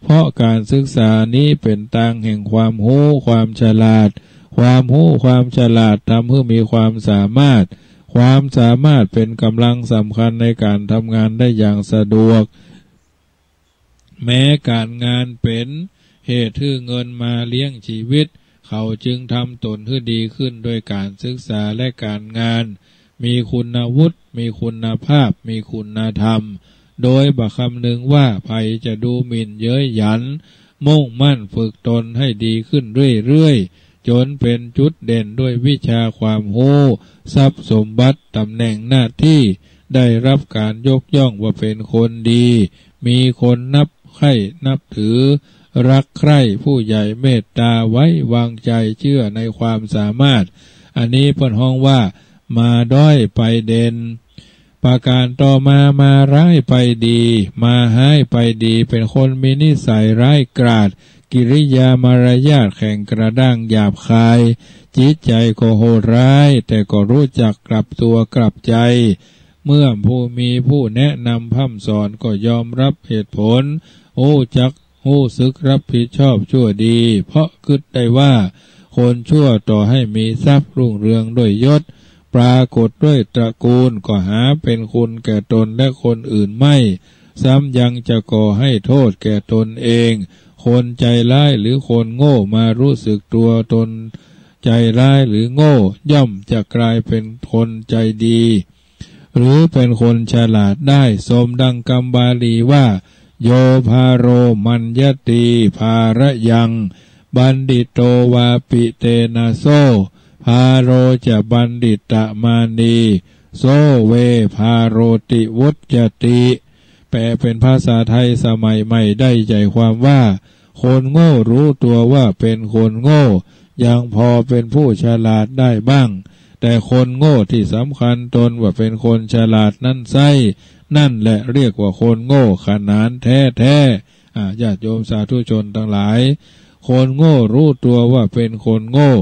เพราะก๋านศึกษานี้เป๋นตางแห่งความฮู้ความฉลาด ความฮู้ความฉลาดทำหื้อมีความสามารถ ความสามารถเป๋นก๋ำลังสำคัญในก๋านทำงานได้อย่างสะดวก แม้ก๋านงานเป๋นเหตุหื้อเงินมาเลี้ยงจีวิต เขาจึงทำตนหื้อดีขึ้นด้วยก๋านศึกษาและก๋านงาน มีคุณวุฒิ มีคุณภาพ มีคุณธรรม โดยบ่คำนึงว่าใผจะดูหมิ่นเย้ยหยัน มุ่งมั่นฝึกตนหื้อดีขึ้นเรื่อยๆ จ๋นเป๋นจุดเด่นด้วยวิชาความฮู้ ทรัพย์สมบัติ ต๋ำแหน่งหน้าตี้ ได้ฮับก๋านยกย่องว่าเป๋นคนดี มีคนนับใค่นับถือ ฮักใคร่ ผู้ใหญ่เมตต๋า ไว้วางใจ๋เจื้อในความสามารถ อันนี้เปิ้นฮ้องว่า มาด้อยไปเด่น ประก๋านต่อมา มาฮ้ายไปดี มาฮ้ายไปดี เป๋นคนมีนิสัยฮ้ายกาจ กิริยามารยาทแข็งกระด้างหยาบคาย จิตใจ๋ก็โหดฮ้าย แต่ก็ฮู้จักกลับตั๋วกลับใจ๋ เมื่อผู้มีผู้แนะนำพร่ำสอนก็ยอมฮับเหตุผล ฮู้จัก ฮู้สึกฮับผิดชอบชั่วดี เพราะกึ๊ดได้ว่า คนชั่วต่อหื้อมีทรัพย์รุ่งเรืองด้วยยศ ปรากฏด้วยตระกูล ก็หาเป๋นคุณแก่ตนและคนอื่นไม่ ซ้ำยังจะก่อหื้อโทษแก่ตนเอง คนใจ๋ฮ้ายหรือคนโง่มาฮู้สึกตั๋วตนใจ๋ฮ้ายหรือโง่ ย่อมจะก๋ายเป๋นคนใจ๋ดี หรือเป๋นคนฉลาดได้ สมดังกำบาลีว่า โย พาโร มัญญาติ พาระยัง บัณฑิโต วาปิ เตนะ โส พาโร จะ บัณฑิตะมานี โส เว พาโรติ วุจจติ แปลเป็นภาษาไทยสมัยใหม่ได้ใจความว่า คนโง่รู้ตัวว่าเป็นคนโง่ ยังพอเป็นผู้ฉลาดได้บ้าง แต่คนโง่ที่สำคัญตนว่าเป็นคนฉลาดนั้นไซร้ นั่นแหละเรียกว่าคนโง่ขนานแท้ๆ อ่า ญาติโยมสาธุชนตังหลาย คนโง่รู้ตัวว่าเป็นคนโง่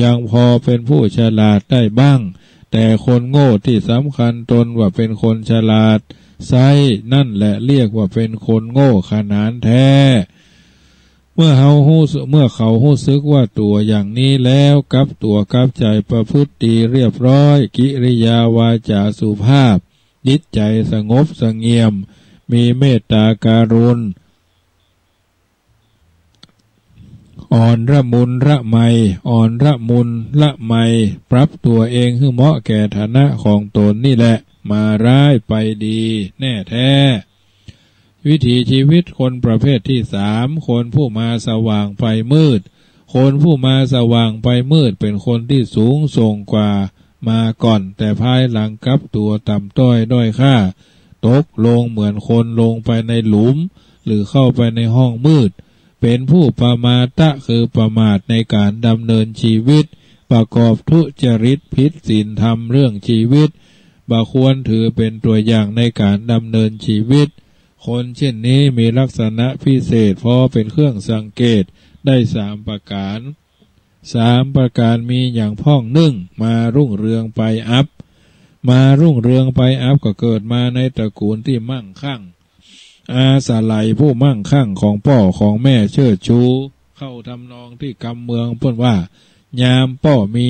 ยังพอเป็นผู้ฉลาดได้บ้าง แต่คนโง่ที่สำคัญตนว่าเป็นคนฉลาดไซร้ นั่นแหละเรียกว่าเป็นคนโง่ขนานแท้ เมื่อเขาฮู้สึก เมื่อเขาฮู้สึกว่าตัวอย่างนี้แล้ว กลับตั๋วกลับใจ๋ประพฤติดีเรียบร้อย กิริยาวาจาสุภาพ จิตใจ๋สงบเสงี่ยม มีเมตตาการุณ อ่อนละมุนละไม อ่อนละมุนละไม ปรับตั๋วเองหื้อเหมาะแก่ฐานะของตนนี่แหละ มาร้ายไปดีแน่แท้ วิถีชีวิตคนประเภทที่สาม คนผู้มาสว่างไปมืด คนผู้มาสว่างไปมืดเป็นคนที่สูงส่งกว่ามาก่อน แต่ภายหลังกลับตั๋วต่ำต้อยด้อยค่า ตกลงเหมือนคนลงไปในหลุม หรือเข้าไปในห้องมืด เป็นผู้ปมาทะ คือประมาทในการดำเนินชีวิต ประกอบทุจริตผิดศีลธรรมเรื่องชีวิต บ่ควรถือเป็นตัวอย่างในการดำเนินชีวิต คนเช่นนี้มีลักษณะพิเศษพอเป็นเครื่องสังเกตได้สามประการ สามประการมีอย่างพ่อง นึ่ง มารุ่งเรืองไปอับ มารุ่งเรืองไปอับก็เกิดมาในตระกูลที่มั่งคั่ง อาศัยผู้มั่งคั่งของป้อของแม่เชิดชู เข้าทำนองที่กำเมืองเปิ้นว่า ยามป้อมี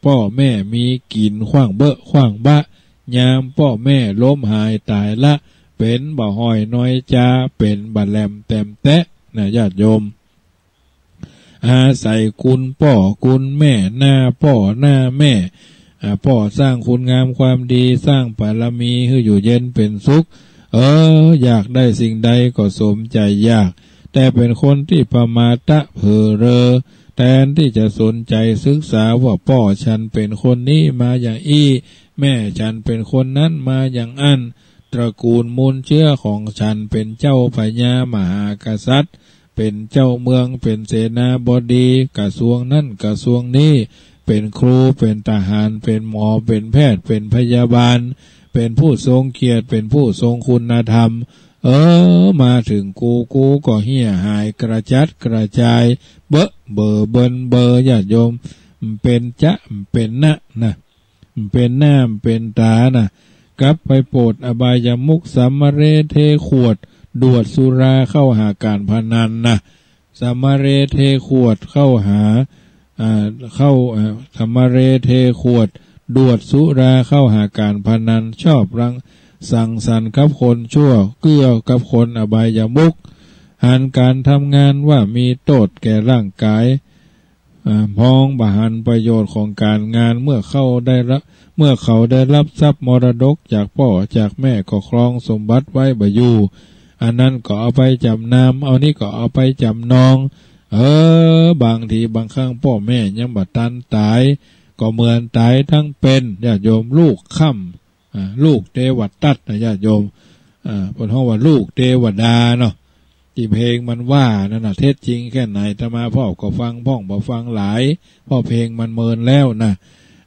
ป้อแม่มีกิ๋นขว้างเบอะขว้างบะ ยามป้อแม่ล้มหายต๋ายละ เป๋นบ่ฮ้อยน้อยจา เป๋นบ่แหลมแตมแต๊ นะญาติโยม อาศัยกุณป้อกุณแม่ หน้าป้อหน้าแม่ อ่า ป้อสร้างคุณงามความดี สร้างบารมีหื้ออยู่เย็นเป๋นสุข เออ อยากได้สิ่งใดก็สมใจ๋อยาก แต่เป๋นคนที่ปมาทะเผลอเรอ แทนที่จะสนใจ๋ศึกษาว่าป้อฉันเป๋นคนนี้มาอย่างอี้ แม่ฉันเป๋นคนนั้นมาอย่างอั้น ตระกูลมูลเชื้อของฉันเป๋นเจ้าพญามหากษัตริย์ เป๋นเจ้าเมือง เป๋นเสนาบดี กระทรวงนั้นกระทรวงนี้ เป๋นครู เป๋นทหาร เป๋นหมอ เป๋นแพทย์ เป๋นพยาบาล เป๋นผู้ทรงเกียรติ เป๋นผู้ทรงคุณธรรม เออ มาเถิงกู กูก็เหียหายกระจัดกระจาย เบอะเบอเบินเบอ ญาติโยม เป๋นจะเป๋นนะ นะ เป๋นหน้าเป๋นต๋านะ กลับไปโปรดอบายมุข สัมมะเรเทขวด ดวดสุราเข้าหาก๋านพนันนะ สัมมะเรเทขวดเข้าหา อ่า เข้า อ่า สัมมะเรเทขวด ดวดสุราเข้าหาก๋านพนัน ชอบรังสังสรรค์กับคนชั่ว เกื้อกับคนอบายมุข หันก๋านทำงานว่ามีโต้ษแก่ร่างก๋าย อ่า มองบ่หันประโยชน์ของก๋านงาน เมื่อเขาได้รับ เมื่อเขาได้รับทรัพย์มรดกจากป้อจากแม่ก็ครองสมบัติไว้บ่อยู่ อันนั้นก็เอาไปจ๋ำนำ เอานี้ก็เอาไปจ๋ำนอง เออ บางทีบางครั้งป้อแม่ยังบ่ตันต๋าย ก็เหมือนต๋ายตังเป๋น ญาติโยม ลูกค่ำ อ่า ลูกเตวตัตนะญาติโยม อ่า เปิ้นฮ้องว่าลูกเตวดาเนาะ ตี้เพลงมันว่านั่นน่ะ เท็จจริงแค่ไหนอาตมาพ่องก็ฟังพ่องบ่ฟังหลาย เพราะเพลงมันเมินแล้วนะ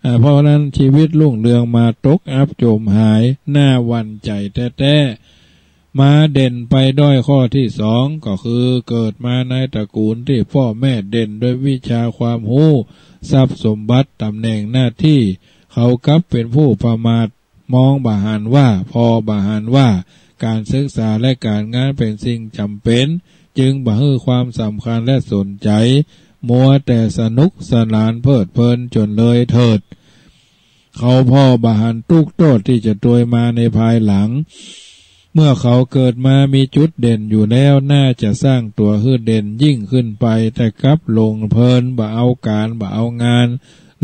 อ่า เพราะฉะนั้นชีวิตรุ่งเรืองมาตกอับจมหาย น่าหวั่นใจ๋แต๊ๆ มาเด่นไปด้อยข้อที่สอง ก็คือเกิดมาในตระกูลที่ป้อแม่เด่นด้วยวิชาความฮู้ ทรัพย์สมบัติ ต๋ำแหน่งหน้าตี้ เขากลับเป๋นผู้ปมาท มองบ่หันว่า ผ่อบ่หันว่า ก๋านศึกษาและก๋านงานเป๋นสิ่งจ๋ำเป๋น จึงบ่หื้อความสำคัญและสนใจ๋ มัวแต่สนุกสนานเพลิดเพลินจ๋นเลยเถิด เขาผ่อบ่หันตุ๊กโต้ษตี้จะตวยมาในภายหลัง เมื่อเขาเกิดมามีจุดเด่นอยู่แล้ว น่าจะสร้างตั๋วหื้อเด่นยิ่งขึ้นไป แต่กลับหลงเพลิน บ่เอาก๋าน บ่เอางาน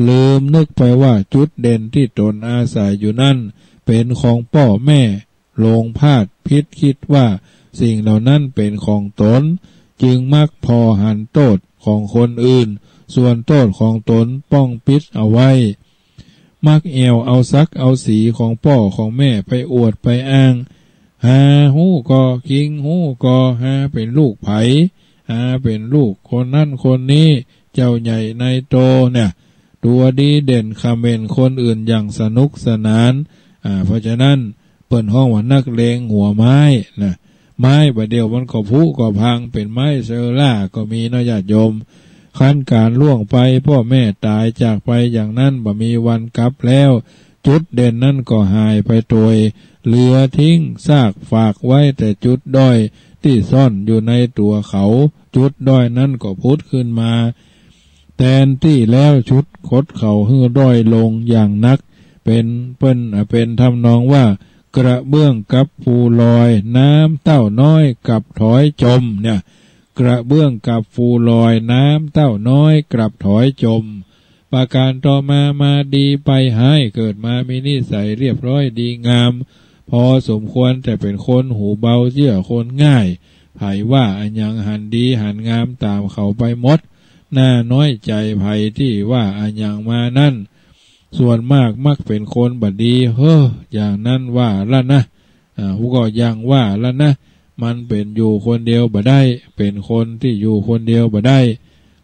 ลืมนึกไปว่าจุดเด่นตี้ตนอาศัยอยู่นั้นเป๋นของป้อแม่ หลงพลาดผิดคิดว่าสิ่งเหล่านั้นเป๋นของตน จึงมักผ่อหันโต้ษของคนอื่น ส่วนโต้ษของตนป้องปิดเอาไว้ มักแอ่วเอาศักดิ์เอาศรีของป้อของแม่ไปอวดไปอ้าง หาฮู้ก่อ จริงฮู้ก่อ หาเป๋นลูกใผ หาเป๋นลูกคนนั้นคนนี้ เจ้าใหญ่นายโตเนี่ย ตั๋วดีเด่นเขม่นคนอื่นอย่างสนุกสนาน อ่า เพราะฉะนั้นเปิ้นฮ้องว่านักเลงหัวไม้นะ ไม้บ่าเดี่ยวมันก็ผุก็พัง เป๋นไม้เชอราก็มีเนาะญาติโยม คันก๋านล่วงไป ป้อแม่ต๋ายจากไปอย่างนั้น บ่มีวันกลับแล้ว จุดเด่นนั้นก็หายไปโตย เหลือทิ้งซากฝากไว้แต่จุดด้อยตี้ซ่อนอยู่ในตั๋วเขา จุดด้อยนั้นก็ผุดขึ้นมาแตนตี้แล้ว ชุดขดเขาหื้อด้อยลงอย่างนัก เป๋น เปิ้น อ่า เป๋นทำนองว่า กระเบื้องกับภูลอย น้ำเต้าน้อยกลับถอยจมเนี่ย กระเบื้องกับภูลอย น้ำเต้าน้อยกลับถอยจม ประการต่อมา มาดีไปฮ้าย เกิดมามีนิสัยเรียบร้อยดีงาม พอสมควร แต่เป๋นคนหูเบาเจื้อคนง่าย ใผว่าอะหยังหันดีหันงามต๋ามเขาไปหมด น่าน้อยใจ๋ใผตี้ว่าอะหยังมานั้น ส่วนมากมักเป๋นคนบ่ดี เฮ้อ อย่างนั้นว่าละนะ อ่า ฮู้ก็ยังว่าละนะ มันเป๋นอยู่คนเดียวบ่ได้ เป๋นคนตี้อยู่คนเดียวบ่ได้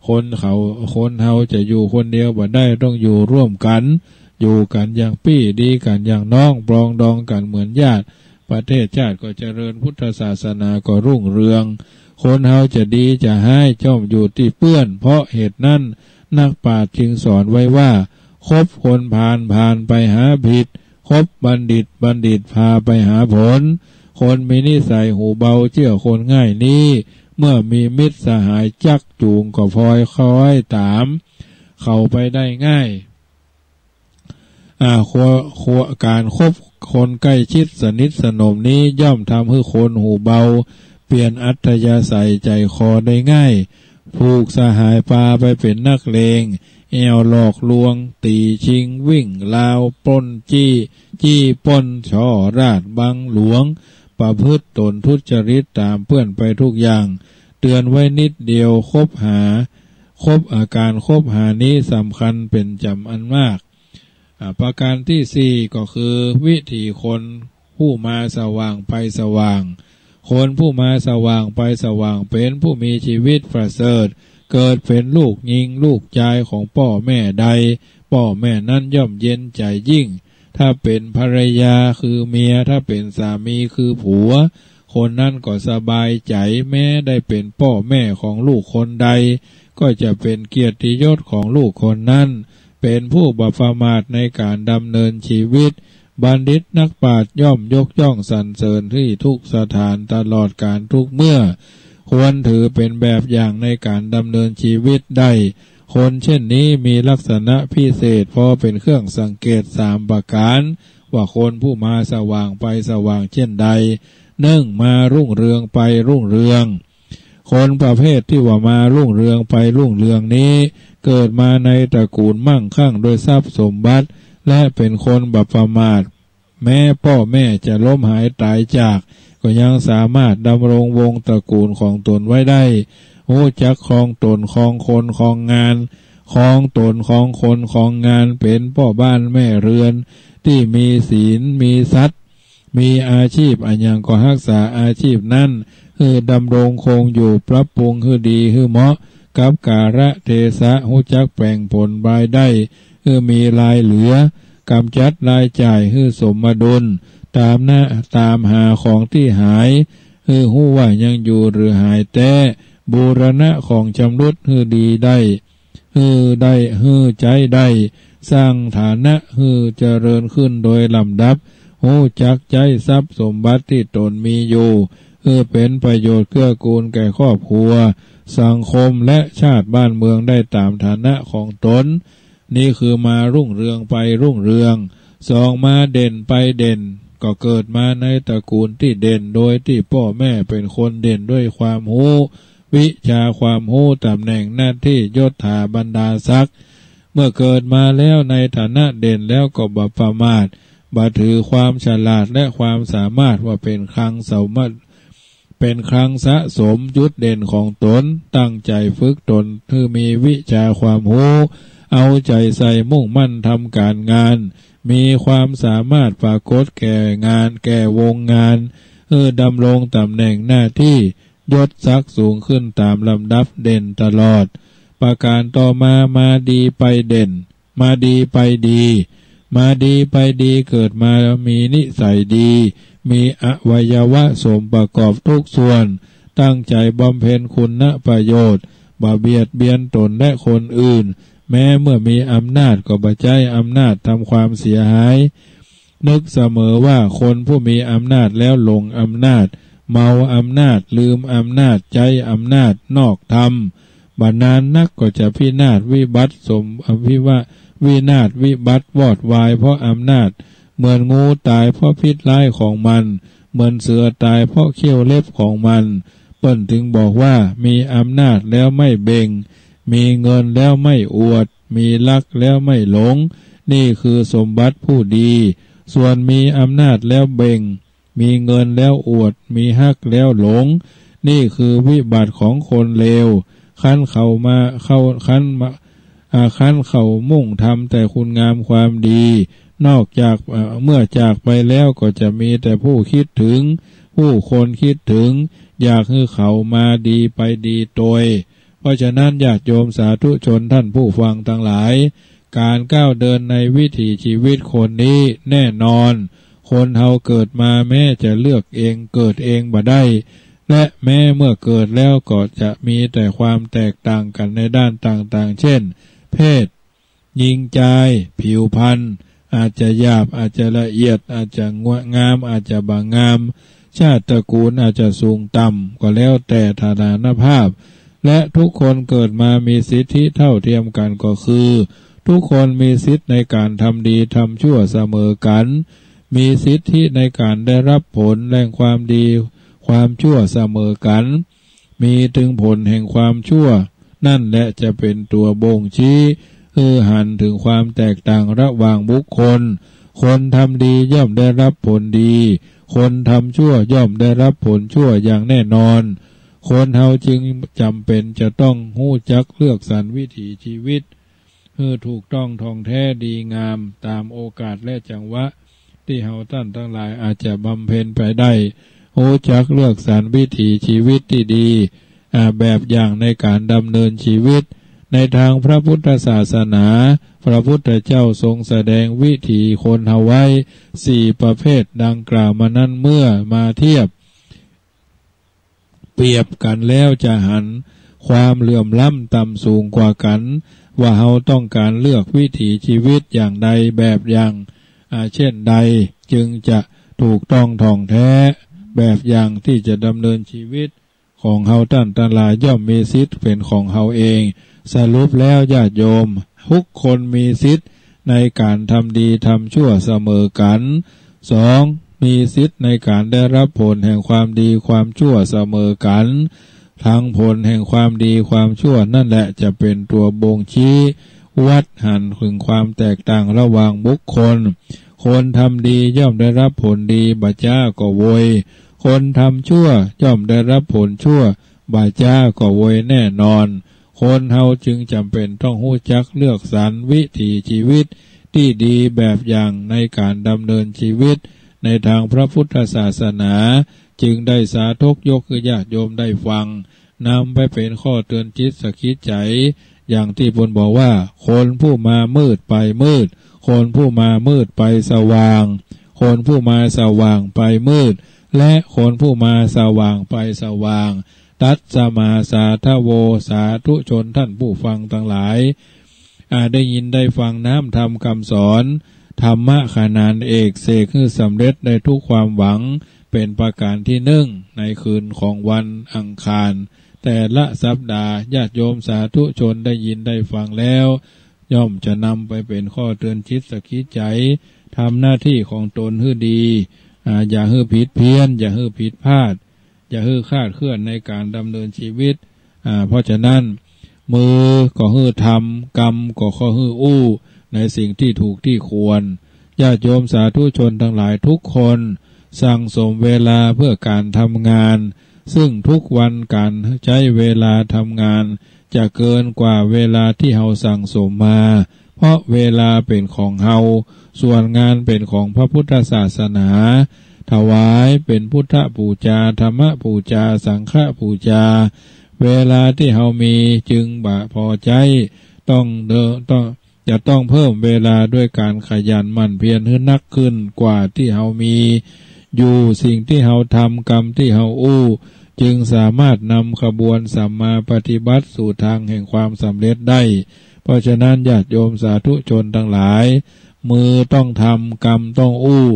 คนเขา คนเฮาจะอยู่คนเดียวบ่ได้ ต้องอยู่ร่วมกั๋น อยู่กั๋นอย่างปี้ ดีกั๋นอย่างน้อง ปรองดองกั๋นเหมือนญาติ ประเทศชาติก็เจริญ พุทธศาสนาก็รุ่งเรือง คนเฮาจะดีจะฮ้ายจ้อมอยู่ตี้เปื้อน เพราะเหตุนั้นนักปราชญ์จึงสอนไว้ว่า คบคนพาล พาลไปหาผิด คบบัณฑิต บัณฑิตพาไปหาผล คนมีนิสัยหูเบาเจื้อคนง่ายนี้ เมื่อมีมิตรสหายจักจูงก็พลอยคอยต๋ามเขาไปได้ง่าย อ่า คว- คว- ก๋านคบคนใกล้ชิดสนิทสนมนี้ย่อมทำหื้อคนหูเบาเปลี่ยนอัธยาศัยใจ๋คอได้ง่าย ผูกสหายปาไปเป๋นนักเลง แอ่วหลอกลวง ตี๋ชิงวิ่งราว ปล้นจี้ จี้ปล้น ฉ้อราชย์บังหลวง ประพฤติต๋นทุจริตต๋ามเปื้อนไปทุกอย่าง เตือนไว้นิดเดียว คบหา คบ อ่า ก๋านคบหานี้สำคัญเป๋นจ๋ำอันมาก อ่า ประการตี้สี่ก็คือวิถีคนผู้มาสว่างไปสว่าง คนผู้มาสว่างไปสว่างเป๋นผู้มีจีวิตประเสริฐ เกิดเป๋นลูกญิงลูกจายของป้อแม่ใด ป้อแม่นั้นย่อมเย็นใจ๋ยิ่ง ถ้าเป๋นภรรยาคือเมีย ถ้าเป๋นสามีคือผัว คนนั้นก็สบายใจ๋ แม้ได้เป๋นป้อแม่ของลูกคนใด ก็จะเป๋นเกียรติยศของลูกคนนั้น เป๋นผู้บ่ประมาทในก๋านดำเนินจีวิต บัณฑิตนักปราชญ์ย่อมยกย่องสรรเสริญตี้ทุกสถานตลอดกาลทุกเมื่อ ควรถือเป๋นแบบอย่างในก๋านดำเนินจีวิตได้ คนเช่นนี้มีลักษณะพิเศษพอเป๋นเครื่องสังเกตสามประก๋าน ว่าคนผู้มาสว่างไปสว่างเช่นใด นึ่ง มารุ่งเรืองไปรุ่งเรือง คนประเภทตี้ว่ามารุ่งเรืองไปรุ่งเรืองนี้ เกิดมาในตระกูลมั่งคั่งด้วยทรัพย์สมบัติ และเป๋นคนบ่ประมาท แม้ป้อแม่จะล้มหายต๋ายจาก ก็ยังสามารถดำรงวงศ์ตระกูลของต๋นไว้ได้ ฮู้จักครองต๋นครองคนครองงาน ครองต๋นครองคนครองงาน เป๋นป้อบ้านแม่เรือนตี้มีศีลมีสัตย์ มีอาชีพอะหยังก็ฮักษาอาชีพนั้นหื้อดำรงคงอยู่ ปรับปรุงหื้อดีหื้อเหมาะกับกาละเทศะ ฮู้จักแบ่งผลรายได้หื้อมีรายเหลือ ก๋ำจัดรายจ่ายหื้อสมดุล ต๋ามหา ต๋ามหาของตี้หายหื้อฮู้ว่ายังอยู่หรือหายแต๊ บูรณะของจำรุดหื้อดีได้ หื้อได้ หื้อใจ๊ได้ สร้างฐานะหื้อเจริญขึ้นโดยลำดับ ฮู้จักใจ๊ทรัพย์สมบัติตี้ต๋นมีอยู่ หื้อเป๋นประโยชน์เกื้อกูลแก่ครอบครัว สังคม และชาติบ้านเมืองได้ต๋ามฐานะของต๋น นี้คือมารุ่งเรืองไปรุ่งเรือง สอง มาเด่นไปเด่น ก็เกิดมาในตระกูลตี้เด่น โดยตี้ป้อแม่เป๋นคนเด่นด้วยความฮู้ วิชาความฮู้ ตำแหน่งหน้าตี้ ยศถาบรรดาศักดิ์ เมื่อเกิดมาแล้วในฐานะเด่นแล้วก็บ่ประมาท บ่ถือความฉลาดและความสามารถว่าเป๋นคลังสมบัติ เป๋นคลังสะสมจุดเด่นของต๋น ตั้งใจ๋ฝึกต๋นหื้อมีวิชาความฮู้ เอาใจ๋ใส่มุ่งมั่นทำก๋านงาน มีความสามารถปรากฏแก่งานแก่วงงาน หื้อดำรงต๋ำแหน่งหน้าตี้ ยศศักดิ์สูงขึ้นต๋ามลำดับเด่นตลอด ประก๋านต่อมา มาดีไปเด่น มาดีไปดี มาดีไปดี เกิดมามีนิสัยดี มีอวัยวะสมประกอบทุกส่วน ตั้งใจ๋บำเพ็ญคุณประโยชน์ บ่เบียดเบียนตนและคนอื่น แม้เมื่อมีอำนาจก็บ่ใจ๊อำนาจทำความเสียหาย นึกเสมอว่าคนผู้มีอำนาจแล้วหลงอำนาจ เมาอำนาจ ลืมอำนาจ ใจ๊อำนาจนอกธรรม บ่นานนักก็จะพินาศวิบัติสม อภิวะ วินาศวิบัติวอดวายเพราะอำนาจ เหมือนงูต๋ายเพราะพิษร้ายของมัน เหมือนเสือต๋ายเพราะเขี้ยวเล็บของมัน เปิ้นจึงบอกว่า มีอำนาจแล้วไม่เบ่ง มีเงินแล้วไม่อวด มีรักแล้วไม่หลง นี่คือสมบัติผู้ดี ส่วนมีอำนาจแล้วเบ่ง มีเงินแล้วอวด มีฮักแล้วหลง นี่คือวิบัติของคนเลว คันเขามา เขา คันมา อ่า คันเขามุ่งทำแต่คุณงามความดี นอกจาก อ่า เมื่อจากไปแล้วก็จะมีแต่ผู้คิดถึง ผู้คนคิดถึง อยากหื้อเขามาดีไปดีตวย เพราะฉะนั้นญาติโยมสาธุชนท่านผู้ฟังตังหลาย ก๋านก้าวเดินในวิถีชีวิตคนนี้แน่นอน คนเฮาเกิดมาแม้จะเลือกเอง เกิดเองบ่ได้ และแม้เมื่อเกิดแล้วก็จะมีแต่ความแตกต่างกั๋นในด้านต่างๆ เช่น เพศ ญิงจาย ผิวพรรณ อาจจะหยาบ อาจจะละเอียด อาจจะงาม อาจจะบ่งาม ชาติตระกูลอาจจะสูงต่ำ ก็แล้วแต่ฐานะภาพ และทุกคนเกิดมามีสิทธิเท่าเทียมกั๋น ก็คือ ทุกคนมีสิทธิ์ในก๋านทำดีทำชั่วเสมอกั๋น มีสิทธิในก๋านได้รับผลแห่งความดีความชั่วเสมอกั๋น มีเถิงผลแห่งความชั่ว นั่นแหละจะเป๋นตั๋วบ่งชี้ หื้อหันเถิงความแตกต่างระหว่างบุคคล คนทำดีย่อมได้รับผลดี คนทำชั่วย่อมได้รับผลชั่วอย่างแน่นอน คนเฮาจึงจ๋ำเป๋นจะต้องฮู้จักเลือกสรรวิถีชีวิต หื้อถูกต้องถ่องแท้ดีงาม ต๋ามโอกาสและจังหวะ ตี้เฮาต้านตังหลายอาจจะบำเพ็ญไปได้ ฮู้จักเลือกสรรวิถีชีวิตตี้ดี อ่า แบบอย่างในก๋านดำเนินชีวิต ในตางพระพุทธศาสนา พระพุทธเจ้าทรงแสดงวิถีคนเฮาไว้สี่ประเภทดังกล่าวมานั้น เมื่อมาเทียบ เปรียบกั๋นแล้วจะหันความเหลื่อมล้ำต่ำสูงกว่ากั๋น ว่าเฮาต้องก๋านเลือกวิถีชีวิตอย่างใดแบบอย่าง อ่า เช่นใด จึงจะถูกต้องถ่องแท้ แบบอย่างตี้จะดำเนินชีวิตของเฮาต้านตังหลายย่อมมีสิทธิ์เป๋นของเฮาเอง สรุปแล้วญาติโยมทุกคนมีสิทธิ์ในก๋านทำดีทำชั่วเสมอกั๋น สอง มีสิทธิ์ในก๋านได้รับผลแห่งความดีความชั่วเสมอกั๋น ตางผลแห่งความดีความชั่วนั่นแหละจะเป๋นตั๋วบ่งชี้ วัดหันเถิงความแตกต่างระหว่างบุคคล คนทำดีย่อมได้รับผลดี บ่จ๊าก็โวย คนทำชั่วย่อมได้รับผลชั่ว บ่จ๊าก็โวยแน่นอน คนเฮาจึงจ๋ำเป๋นต้องฮู้จักเลือกสรรวิถีชีวิตตี้ดีแบบอย่างในก๋านดำเนินชีวิต ในตางพระพุทธศาสนา จึงได้สาธกยกหื้อญาติโยมได้ฟัง นำไปเป๋นข้อเตือนจิตสะกิดใจ๋ อย่างตี้เปิ้นบอกว่า คนผู้มามืดไปมืด คนผู้มามืดไปสว่าง คนผู้มาสว่างไปมืด และคนผู้มาสว่างไปสว่าง ตัสมาสาธโว สาธุชนท่านผู้ฟังตังหลาย อ่า ได้ยินได้ฟังน้ำธรรมกำสอน ธรรมะขนานเอก เสกหื้อสำเร็จได้ทุกความหวัง เป๋นประก๋านตี้นึ่ง ในคืนของวันอังคาร แต่ละสัปดาห์ ญาติโยมสาธุชนได้ยินได้ฟังแล้ว ย่อมจะนำไปเป๋นข้อเตือนจิตสะกิดใจ๋ ทำหน้าตี้ของตนหื้อดี อ่า อย่าหื้อผิดเพี้ยน อย่าหื้อผิดพลาด อย่าหื้อคลาดเคลื่อนในก๋านดำเนินชีวิต อ่า เพราะฉะนั้น มือก็หื้อทำ กำก็ขอหื้ออู้ ในสิ่งตี้ถูกตี้ควร ญาติโยมสาธุชนตังหลายทุกคน สั่งสมเวลาเพื่อก๋านทำงาน ซึ่งทุกวันก๋านใจ๊เวลาทำงาน จะเกินกว่าเวลาตี้เฮาสั่งสมมา เพราะเวลาเป๋นของเฮา ส่วนงานเป๋นของพระพุทธศาสนา ถวายเป๋นพุทธปู๋จา ธรรมปู๋จา สังฆปู๋จา เวลาตี้เฮามีจึงบ่พอใจ๊ ต้องเดิน ต้อง จะต้องเพิ่มเวลาด้วยก๋านขยันหมั่นเพียรหื้อนักขึ้นกว่าตี้เฮามีอยู่ สิ่งตี้เฮาทำ กรรมตี้เฮาอู้ จึงสามารถนำขบวนสัมมาปฏิบัติสู่ตางแห่งความสำเร็จได้ เพราะฉะนั้นญาติโยมสาธุชนตังหลาย มือต้องทำ กรรมต้องอู้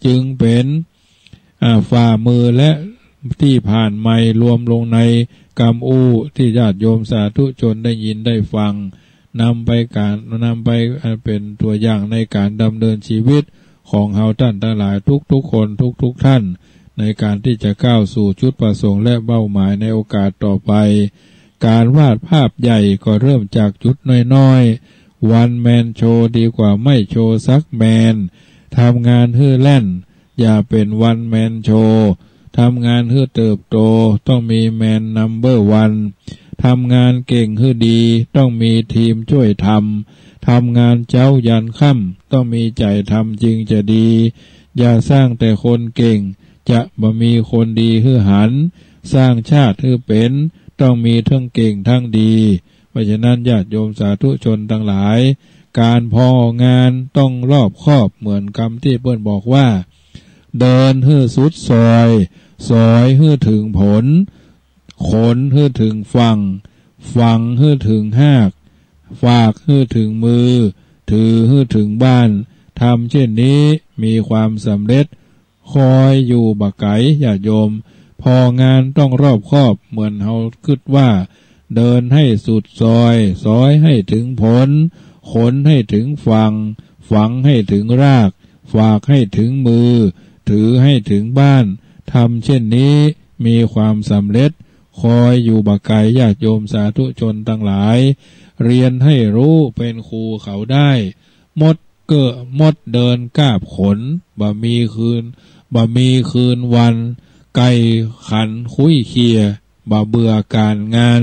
จึงเป๋น อ่า ฝ่ามือและตี้ผ่านไมค์รวมลงในกำอู้ตี้ญาติโยมสาธุชนได้ยินได้ฟัง นำไปก๋าน นำไป อ่า เป๋นตั๋วอย่างในก๋านดำเนินชีวิตของเฮาต้านตังหลายทุกๆ คนทุกๆ ท่าน ในก๋านตี้จะก้าวสู่จุดประสงค์และเป้าหมายในโอกาสต่อไป ก๋านวาดภาพใหญ่ก็เริ่มจากจุดน้อยๆ วันแมนโชว์ดีกว่าไม่โชว์สักแมน ทำงานหื้อแล่น อย่าเป๋นวันแมนโชว์ ทำงานหื้อเติบโต ต้องมีแมนนัมเบอร์วัน ทำงานเก่งหื้อดี ต้องมีทีมจ้วยทำ ทำงานเจ๊ายันค่ำ ต้องมีใจ๋ทำจึงจะดี อย่าสร้างแต่คนเก่ง จะบ่มีคนดีหื้อหัน สร้างชาติหื้อเป๋น ต้องมีทั้งเก่งทั้งดี เพราะฉะนั้นญาติโยมสาธุชนตังหลาย ก๋านผ่องานต้องรอบคอบ เหมือนกำตี้เปิ้นบอกว่า เดินหื้อสุดซอย ซอยหื้อเถิงผล ขนหื้อเถิงฝั่ง ฝังหื้อเถิงฮาก ฝากหื้อเถิงมือ ถือหื้อเถิงบ้าน ทำเช่นนี้มีความสำเร็จ คอยอยู่บ่ไก๋ ญาติโยม ผ่องานต้องรอบคอบ เหมือนเฮากึ๊ดว่า เดินให้สุดซอย ซอยให้เถิงผล ขนให้เถิงฝั่ง ฝังให้เถิงราก ฝากให้เถิงมือ ถือให้เถิงบ้าน ทำเช่นนี้มีความสำเร็จ คอยอยู่บ่ไก๋ ญาติโยมสาธุชนตังหลาย เรียนให้ฮู้เป๋นครูเขาได้ มดเก๊อะมดเดินกาบขน บ่มีคืน บ่มีคืนวัน ไก่ขันคุ้ยเขี่ย บ่เบื่อก๋านงาน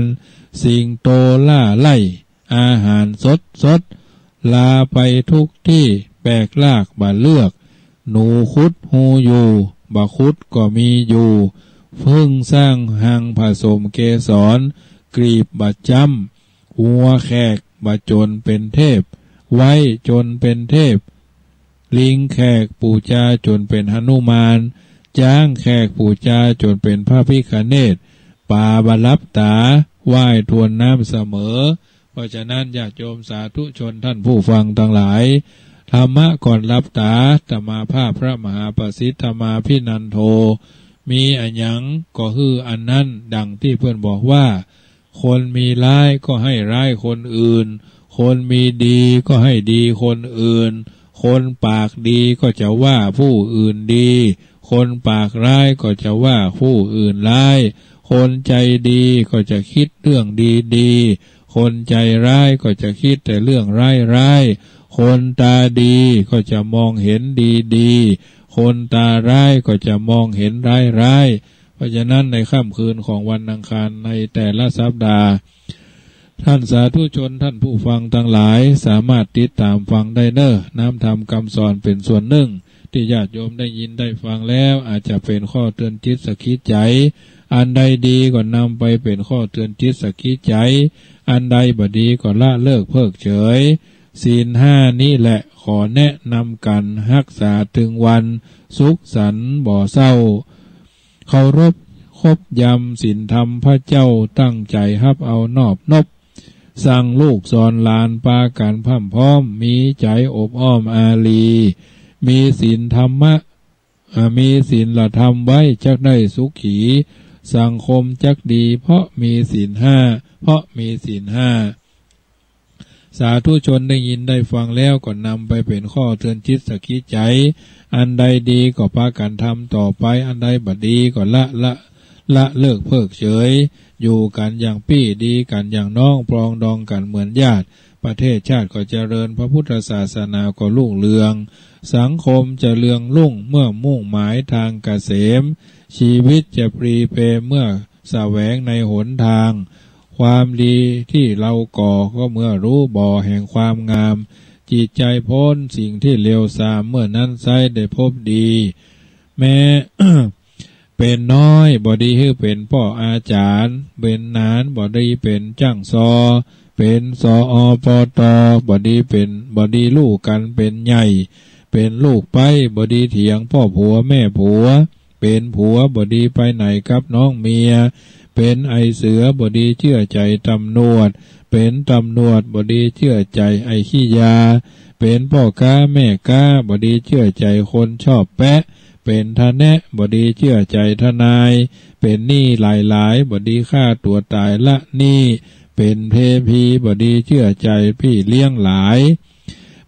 สิงโตล่าไล่ อาหารสดสด ลาไปทุกตี้ แปลกลากบ่เลือก หนูขุดฮูอยู่ บ่ขุดก็มีอยู่ ผึ้งสร้างฮังผสมเกสร กลีบบ่จ๊ำ วัวแขกบ่จ๋นเป๋นเทพ ไว้จ๋นเป๋นเทพ ลิงแขกปู๋จาจ๋นเป๋นหนุมาน จ๊างแขกปู๋จาจ๋นเป๋นพระพิฆเนศ ป๋าบ่หลับต๋า ไหว้ทวนน้ำเสมอ เพราะฉะนั้นญาติโยมสาธุชนท่านผู้ฟังตังหลาย ธรรมะก่อนหลับต๋า อาตมาภาพพระมหาประสิทธิ์ธรรมาภินันโท มีอะหยังก็หื้ออันนั้น ดังตี้เปิ้นบอกว่า คนมีร้ายก็ให้ร้ายคนอื่น คนมีดีก็ให้ดีคนอื่น คนปากดีก็จะว่าผู้อื่นดี คนปากร้ายก็จะว่าผู้อื่นร้าย คนใจ๋ดีก็จะกึ๊ดเรื่องดีๆ คนใจ๋ร้ายก็จะกึ๊ดแต่เรื่องร้ายๆ คนต๋าดีก็จะมองเห็นดีๆ คนต๋าร้ายก็จะมองเห็นร้ายๆ เพราะฉะนั้นในค่ำคืนของวันอังคารในแต่ละสัปดาห์ ท่านสาธุชนท่านผู้ฟังตังหลาย สามารถติดต๋ามฟังได้เน้อ น้ำธรรมกำสอนเป๋นส่วนนึ่ง ตี้ญาติโยมได้ยินได้ฟังแล้ว อาจจะเป๋นข้อเตือนจิตสะกิดใจ๋ อันใดดีก็นำไปเป๋นข้อเตือนจิตสะกิดใจ๋ อันใดบ่ดีก็ละเลิกเพิกเฉย ศีลห้านี้แหละขอแนะนำกั๋นฮักษาตึงวัน สุขสันต์บ่เศร้า เคารพคบยำศีลธรรมพระเจ้า ตั้งใจ๋ฮับเอานอบนบ สั่งลูกสอนหลานปากั๋นพร่ำพร้อม มีใจ๋อบอ้อมอารี มีศีลธรรมะ อ่า มีศีลธรรมไว้จักได้สุขี สังคมจักดีเพราะมีศีลห้า เพราะมีศีลห้า สาธุชนได้ยินได้ฟังแล้วก็นำไปเป๋นข้อเตือนจิตสะกิดใจ๋ อันใดดีก็ปากั๋นทำต่อไป อันใดบ่ดีก็ละ ละ ละเลิกเพิกเฉย อยู่กั๋นอย่างปี้ ดีกั๋นอย่างน้อง ปรองดองกั๋นเหมือนญาติ ประเทศชาติก็เจริญ พระพุทธศาสนาก็รุ่งเรือง สังคมจะเรืองรุ่งเมื่อมุ่งหมายทางเกษม ชีวิตจะปรีเพเมื่อแสวงในหนทาง ความดีที่เราก่อก็เมื่อรู้บ่อแห่งความงาม จิตใจพ้นสิ่งที่เลวทราม เมื่อนั้นไซร้ได้พบดี แม้ เป๋นน้อยบ่ดีหื้อเป๋นป้ออาจ๋ารย์ เป๋นหนานบ่ดีเป๋นจ้างซอ เป๋น สอ ปต บ่ดีเป๋น บ่ดีลู่กั๋นเป๋นใหญ่ เป๋นลูกใป๊บ่ดีเถียงป้อผัวแม่ผัว เป๋นผัวบ่ดีไปไหนกับน้องเมีย เป๋นไอ้เสือบ่ดีเจื้อใจ๋ต๋ำรวจ เป๋นต๋ำรวจบ่ดีเจื้อใจ๋ไอ้ขี้ยา เป๋นป้อก๊าแม่ก๊าบ่ดีเจื้อใจ๋คนชอบแป๊ะ เป๋นทะแนะบ่ดีเจื้อใจ๋ทนาย เป๋นหนี้หลายๆ บ่ดีฆ่าตั๋วต๋ายละหนี้ เป๋นเพพีบ่ดีเจื้อใจ๋ปี้เลี้ยงหลาย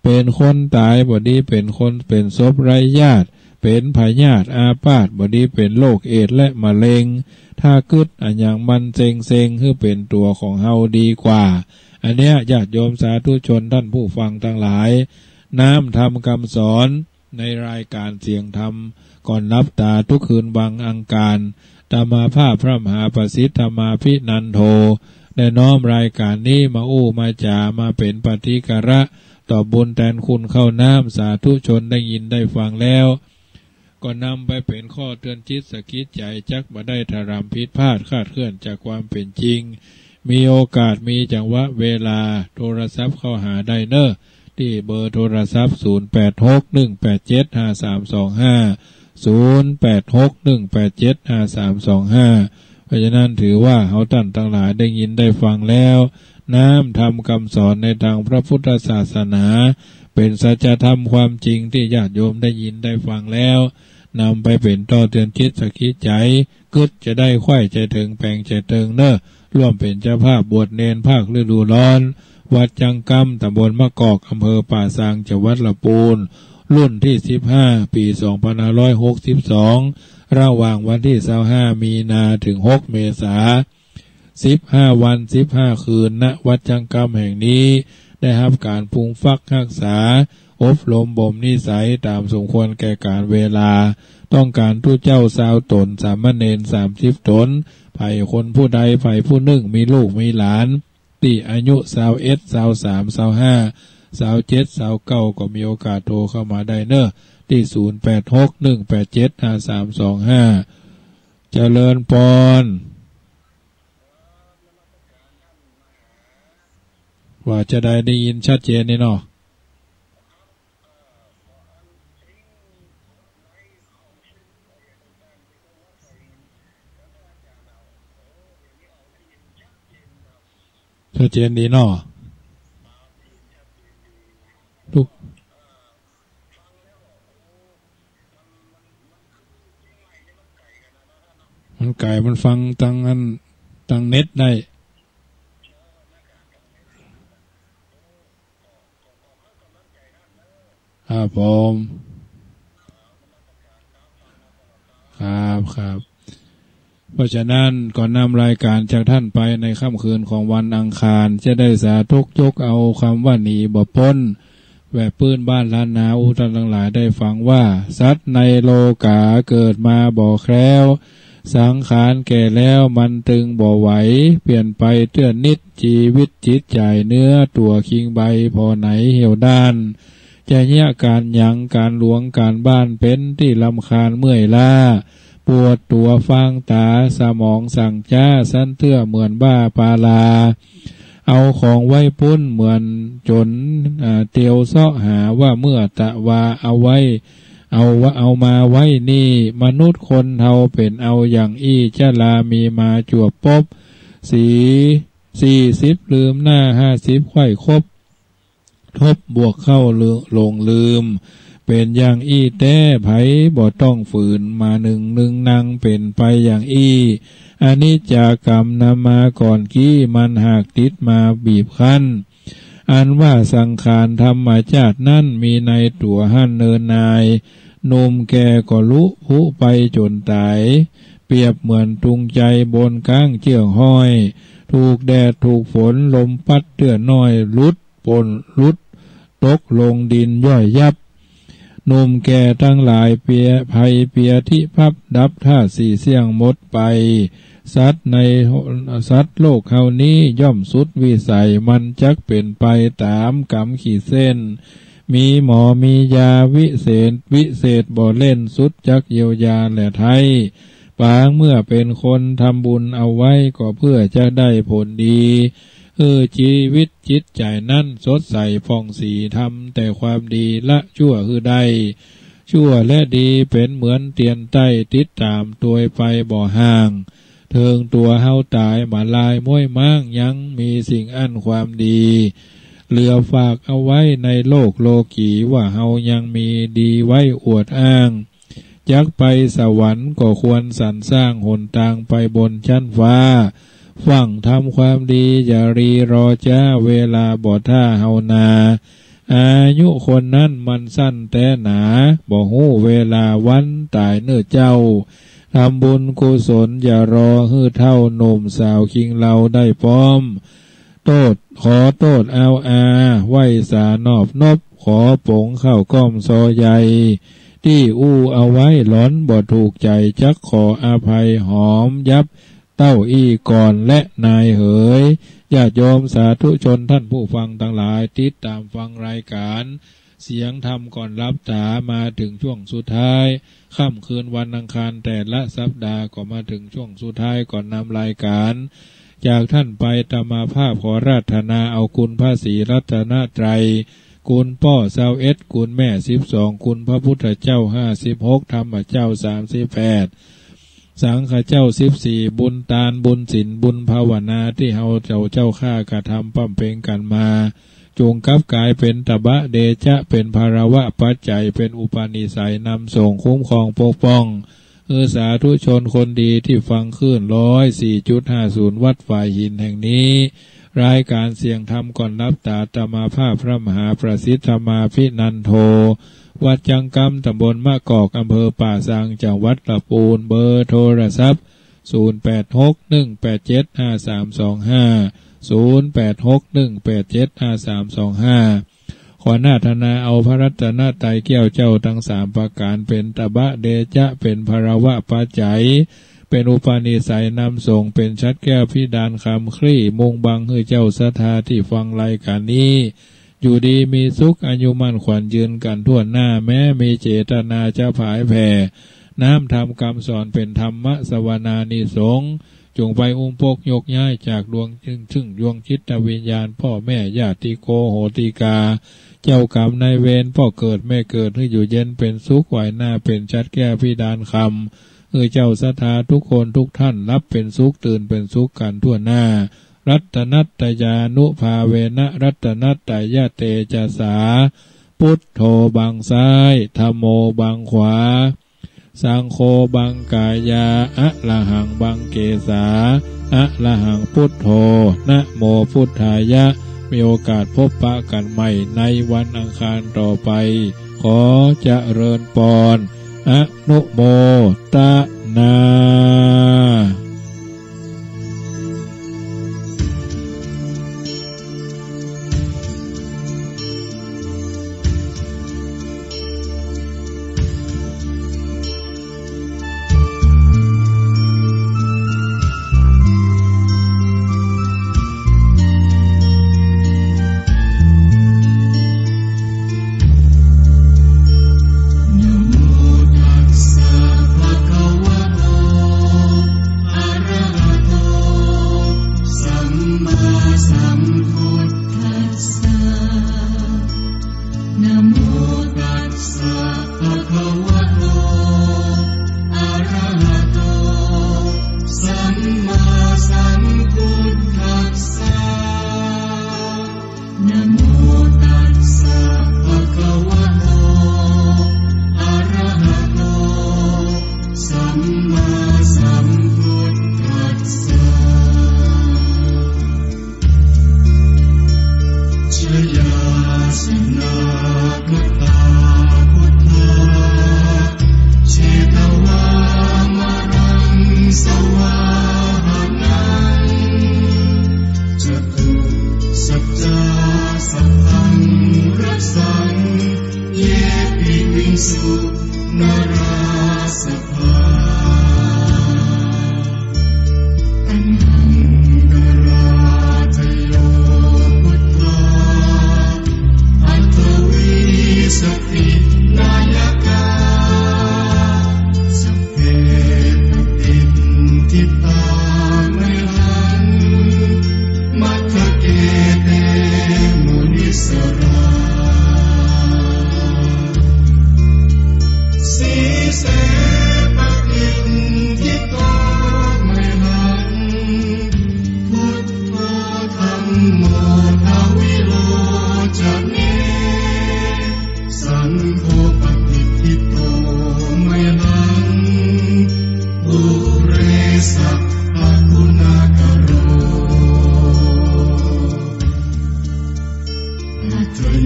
เป๋นคนต๋ายบ่ดีเป๋นคนเป๋นศพไร้ญาติ เป๋นพยาธิอาพาธบ่ดีเป๋นโรคเอดส์และมะเร็ง ถ้ากึ๊ดอะหยังมันเซ็งๆ หื้อเป๋นตั๋วของเฮาดีกว่า อันเนี้ยญาติโยมสาธุชนท่านผู้ฟังตังหลาย น้ำธรรมกำสอน ในรายก๋านเสียงธรรม ก่อนหลับต๋ากู้คืนวันอังคาร อาตมาภาพพระมหาประสิทธิ์ธรรมาภินันโท ได้น้อมรายก๋านนี้มาอู้มาจ๋ามาเป๋นปฏิกระตอบบุญแตนคุณข้าวน้ำ สาธุชนได้ยินได้ฟังแล้ว ก็นำไปเป๋นข้อเตือนจิตสะกิดใจ๋ จักบ่ได้ถลำผิดพลาดคลาดเคลื่อนจากความเป๋นจริง มีโอกาสมีจังหวะเวลาโทรศัพท์เข้าหาได้เน่อ ตี้เบอร์โทรศัพท์ ศูนย์แปดหก หนึ่งแปดเจ็ด ห้าสามสองห้า ศูนย์แปดหก หนึ่งแปดเจ็ด ห้าสามสองห้า เพราะฉะนั้นถือว่าเฮาต้านตังหลายได้ยินได้ฟังแล้ว น้ำธรรมกำสอนในตางพระพุทธศาสนา เป๋นสัจธรรมความจริงตี้ญาติโยมได้ยินได้ฟังแล้ว นำไปเป๋นต้อเตือนจิตสะกิดใจ๋ กึ๊ดจะได้ใค่ใจ๋เถิงแป๋งใจ๋เถิงเน่อ ร่วมเป๋นเจ้าภาพบวชเณรภาคฤดูร้อน วัดจังกำ ต๋ำบลมะกอก อำเภอป่าซาง จังหวัดละปูน รุ่นตี้สิบห้า ปี๋สองปันห้าร้อยหกสิบสอง ระหว่างวันตี้ซาวห้า มีนา เถิง หก เมษา สิบห้าวัน สิบห้าคืน ณ วัดจังกำแห่งนี้ ได้ฮับก๋านปรุงฟักฮักษา อบรมบ่มนิสัยต๋ามสมควรแก่ก๋าลเวลา ต้องก๋านตุ๊เจ้าซาวต๋น สามเณรสามสิบต๋น ใผคนผู้ใดใผผู้นึ่งมีลูกมีหลาน ตี้อายุซาวเอ็ด ซาวสาม ซาวห้า ซาวเจ็ด ซาวเก้า ก็มีโอกาสโทรเข้ามาได้เน่อ ตี้ ศูนย์แปดหก หนึ่งแปดเจ็ด ห้าสามสองห้า เจริญปอน ว่าจะได้ ได้ยินชัดเจนนี่เนาะ ชัดเจนดีเนาะ ทุก มันไก๋ มันฟังตางอัน ตางเน็ตได้ ครับผม ครับ ครับ เพราะฉะนั้นก็นำรายการจากท่านไปในค่ำคืนของวันอังคาร จะได้สาธกยกเอาคำว่าหนีบ่ป๊น แบบปื้นบ้านล้านนา อู้ท่านตังหลายได้ฟังว่า สัตว์ในโลก๋าเกิดมาบ่แคล้ว สังขารแก่แล้วมันตึงบ่ไหว เปลี่ยนไปเตื้อนิด จีวิตจิตใจ๋เนื้อตั๋วคิงใบผ่อไหนเหี่ยวด้าน จะเยียะก๋านหยังก๋านหลวงก๋านบ้านเป๋นตี้รำคาญเมื่อยล้า ปวดตั๋วฟางต๋า สมองสั่งจ๊า สันเตื้อเหมือนบ้าปาลา เอาของไว้ปุ้นเหมือนจ๋น อ่า เตียวเซาะหาว่าเมื่อตะวาเอาไว้ เอาวะ เอามาไว้นี่ มนุษย์คนเฮาเป๋นเอาอย่างอี้ จรามีมาจวบปบ สี่ สี่สิบลืมหน้า ห้าสิบใค่คบ ทบบวกเข้าหลงลืม เป๋นอย่างอี้แต๊ ใผบ่ต้องฝืน มานึ่งนึ่งนังเป๋นไปอย่างอี้ อนิจจากรรมนำมาก่อนกี้ มันหากติดมาบีบคั้น อันว่าสังขารธรรมจาตินั้น มีในตั๋วหั้นเนินนาย หนุ่มแก่ก็ลุผุไปจ๋นต๋าย เปรียบเหมือนตุงใจ๋บนก๊างเจื้อกห้อย ถูกแดดถูกฝนลมปั๊ดเตื้อน้อย หลุด ป่นหลุด ตกลงดินย่อยยับ หนุ่มแก่ตังหลายเปีย ภัยเปียทิพับ ดับธาตุสี่เสี้ยงหมดไป สัตว์ใน สัตว์โลกเฮานี้ย่อมสุดวิสัย มันจักเป๋นไปต๋ามก๋รรมขีดเส้น มีหมอมียาวิเศษ วิเศษบ่เล่น สุดจักเยียวยาแลไท้ ปางเมื่อเป๋นคนทำบุญเอาไว้ ก็เพื่อจะได้ผลดี หื้อจีวิตจิตใจ๋นั้นสดใสผ่องศรี ทำแต่ความดีละชั่วหื้อได้ ชั่วและดีเป๋นเหมือนเตียนใต้ ติดต๋ามตวยไปบ่ห่าง เถิงตั๋วเฮาต๋าย บ่าลายม้วยม้าง ยังมีสิ่งอั้นความดี เหลือฝากเอาไว้ในโลกโลกี ว่าเฮายังมีดีไว้อวดอ้าง จักไปสวรรค์ก็ควรสรรสร้าง หนตางไปบนชั้นฟ้า ฟั่งทำความดีอย่ารีรอจ๊า เวลาบ่ถ้าเฮานา อายุคนนั้นมันสั้นแต๊หนา บ่ฮู้เวลาวันต๋ายเน่อเจ้า ทำบุญกุศลอย่ารอ หื้อเฒ่าหนุ่มสาวคิงเลาได้ป้อม โต้ษ ขอโต้ษอาวอา ไหว้สานอบนบ ขอป๋งเข้าก้อมซอใหญ่ ตี้อู้เอาไว้หลอนบ่ถูกใจ๋ จักขออภัยหอมยับ เต้าอี้ก่อนและนายเหย ญาติโยมสาธุชนท่านผู้ฟังตังหลาย ติดต๋ามฟังรายก๋านเสียงธรรมก่อนหลับต๋า มาเถิงช่วงสุดท้าย ค่ำคืนวันอังคารแต่ละสัปดาห์ ก็มาเถิงช่วงสุดท้ายก่อนนำรายก๋าน จากท่านไป อาตมาภาพขออาราธนาเอาคุณพระศรีรัตนตรัย คุณป้อซาวเอ็ด คุณแม่สิบสอง คุณพระพุทธเจ้าห้าสิบหก ธรรมเจ้าสามสิบแปด สังฆเจ้าสิบสี่ บุญตาน บุญศีล บุญภาวนา ตี้เฮาเจ้า เจ้าข้ากระทำบำเพ็งกั๋นมา จุ่งกลับก๋ายเป๋นตบะเดชะ เป๋นภะระวะปัจจัย เป๋นอุปนิสัยนำส่ง คุ้มครองปกป้อง หื้อสาธุชนคนดีตี้ฟังคลื่นร้อยสี่จุดห้าศูนย์วัดฝายหินแห่งนี้ รายก๋านเสียงธรรมก่อนหลับต๋า อาตมาภาพพระมหาประสิทธิ์ธรรมาภินันโท วัดจังกำ ตำบลมะกอก อำเภอป่าซาง จังหวัดละปูน เบอร์โทรศัพท์ ศูนย์แปดหก หนึ่งแปดเจ็ด ห้าสามสองห้า ศูนย์แปดหก หนึ่งแปดเจ็ด ห้าสามสองห้า ขออาราธนาเอาพระรัตนตรัยแก้วเจ้าตังสามประก๋าน เป๋นตบะเดชะ เป๋นภะระวะปัจจัย เป๋นอุปนิสัยนำส่ง เป๋นฉัตรแก้วพิดานคำคลี่ มุ่งบังหื้อเจ้าศรัทธาตี้ฟังรายก๋านนี้ อยู่ดีมีสุข อายุมั่นขวัญยืนกั๋นทั่วหน้า แม้มีเจตนาจะผายแผ่ น้ำธรรมกำสอน เป๋นธรรมสวนานิสงส์ จุ่งไปอุ้มปกยกย้ายจากดวงจิต เถิงดวงจิตวิญญาณ ป้อแม่ญาติโกโหติกา เจ้ากรรมนายเวร ป้อเกิดแม่เกิด หื้ออยู่เย็นเป๋นสุข ไหว้หน้าเป๋นฉัตรแก้วพิดานคำ หื้อเจ้าศรัทธาทุกคนทุกท่าน หลับเป๋นสุข ตื่นเป๋นสุขกั๋นทั่วหน้า รัตนัตตยานุภาเวนะ รัตนัตตยเตจสา พุทโธบังซ้าย ธัมโมบังขวา สังโฆบังกายา อะระหังบังเกสา อะระหังพุทโธ นะโมพุทธายะ มีโอกาสพบปะกั๋นใหม่ในวันอังคารต่อไป ขอเจริญปอน อนุโมทนา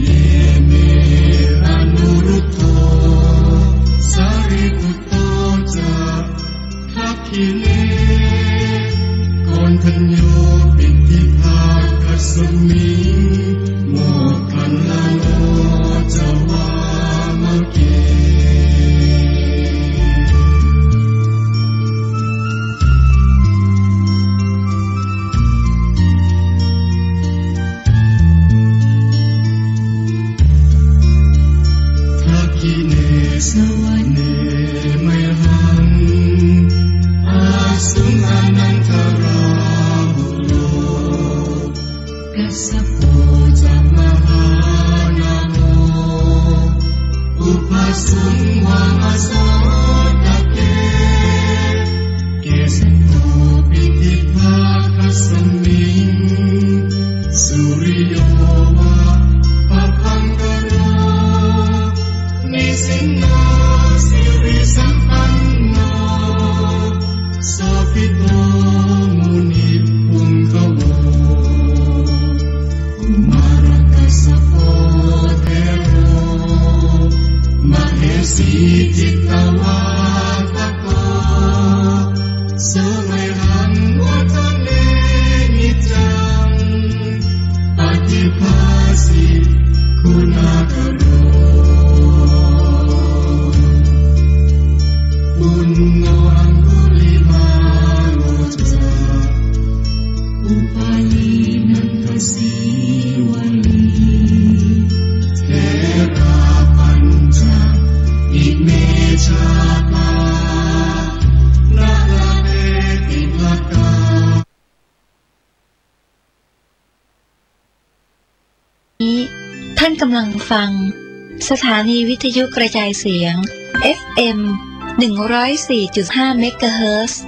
เยเม อนุรุทโธ สารีปุตโต จะ ทักขิเณ โกณฑัญโญ ปิฏฐิภาคัสมิง โมคคัลลาโน จวามะเก ทักขิเณ สวเณ มหัง อาสุง อานันทราหุโล กัสสโป จะ มหานาโม อุภาสุง วามโสตะเก เกสโต ปิฏฐิภาคัสมิง สุริโยวะ ปะภังกะโร นิสินโน สิริสัมปันโน โสภิโต มุนิปุงกโว กุมารกัสสโป เถโร มเหสี จิตตวาทโก สเวหัง วัฏเน นิจจัง ปะฏิภาสิ คุณากโร ปุณโณ อังคุลิมาโล จะ อุปาลี นันทสีวลี เถราปัญจะ อิเม ชาตา นะละเต ติละกา นี้ ท่านกำลังฟัง สถานีวิทยุกระจายเสียง เอฟเอ็ม หนึ่งร้อยสี่จุดห้า เมกะเฮิรตซ์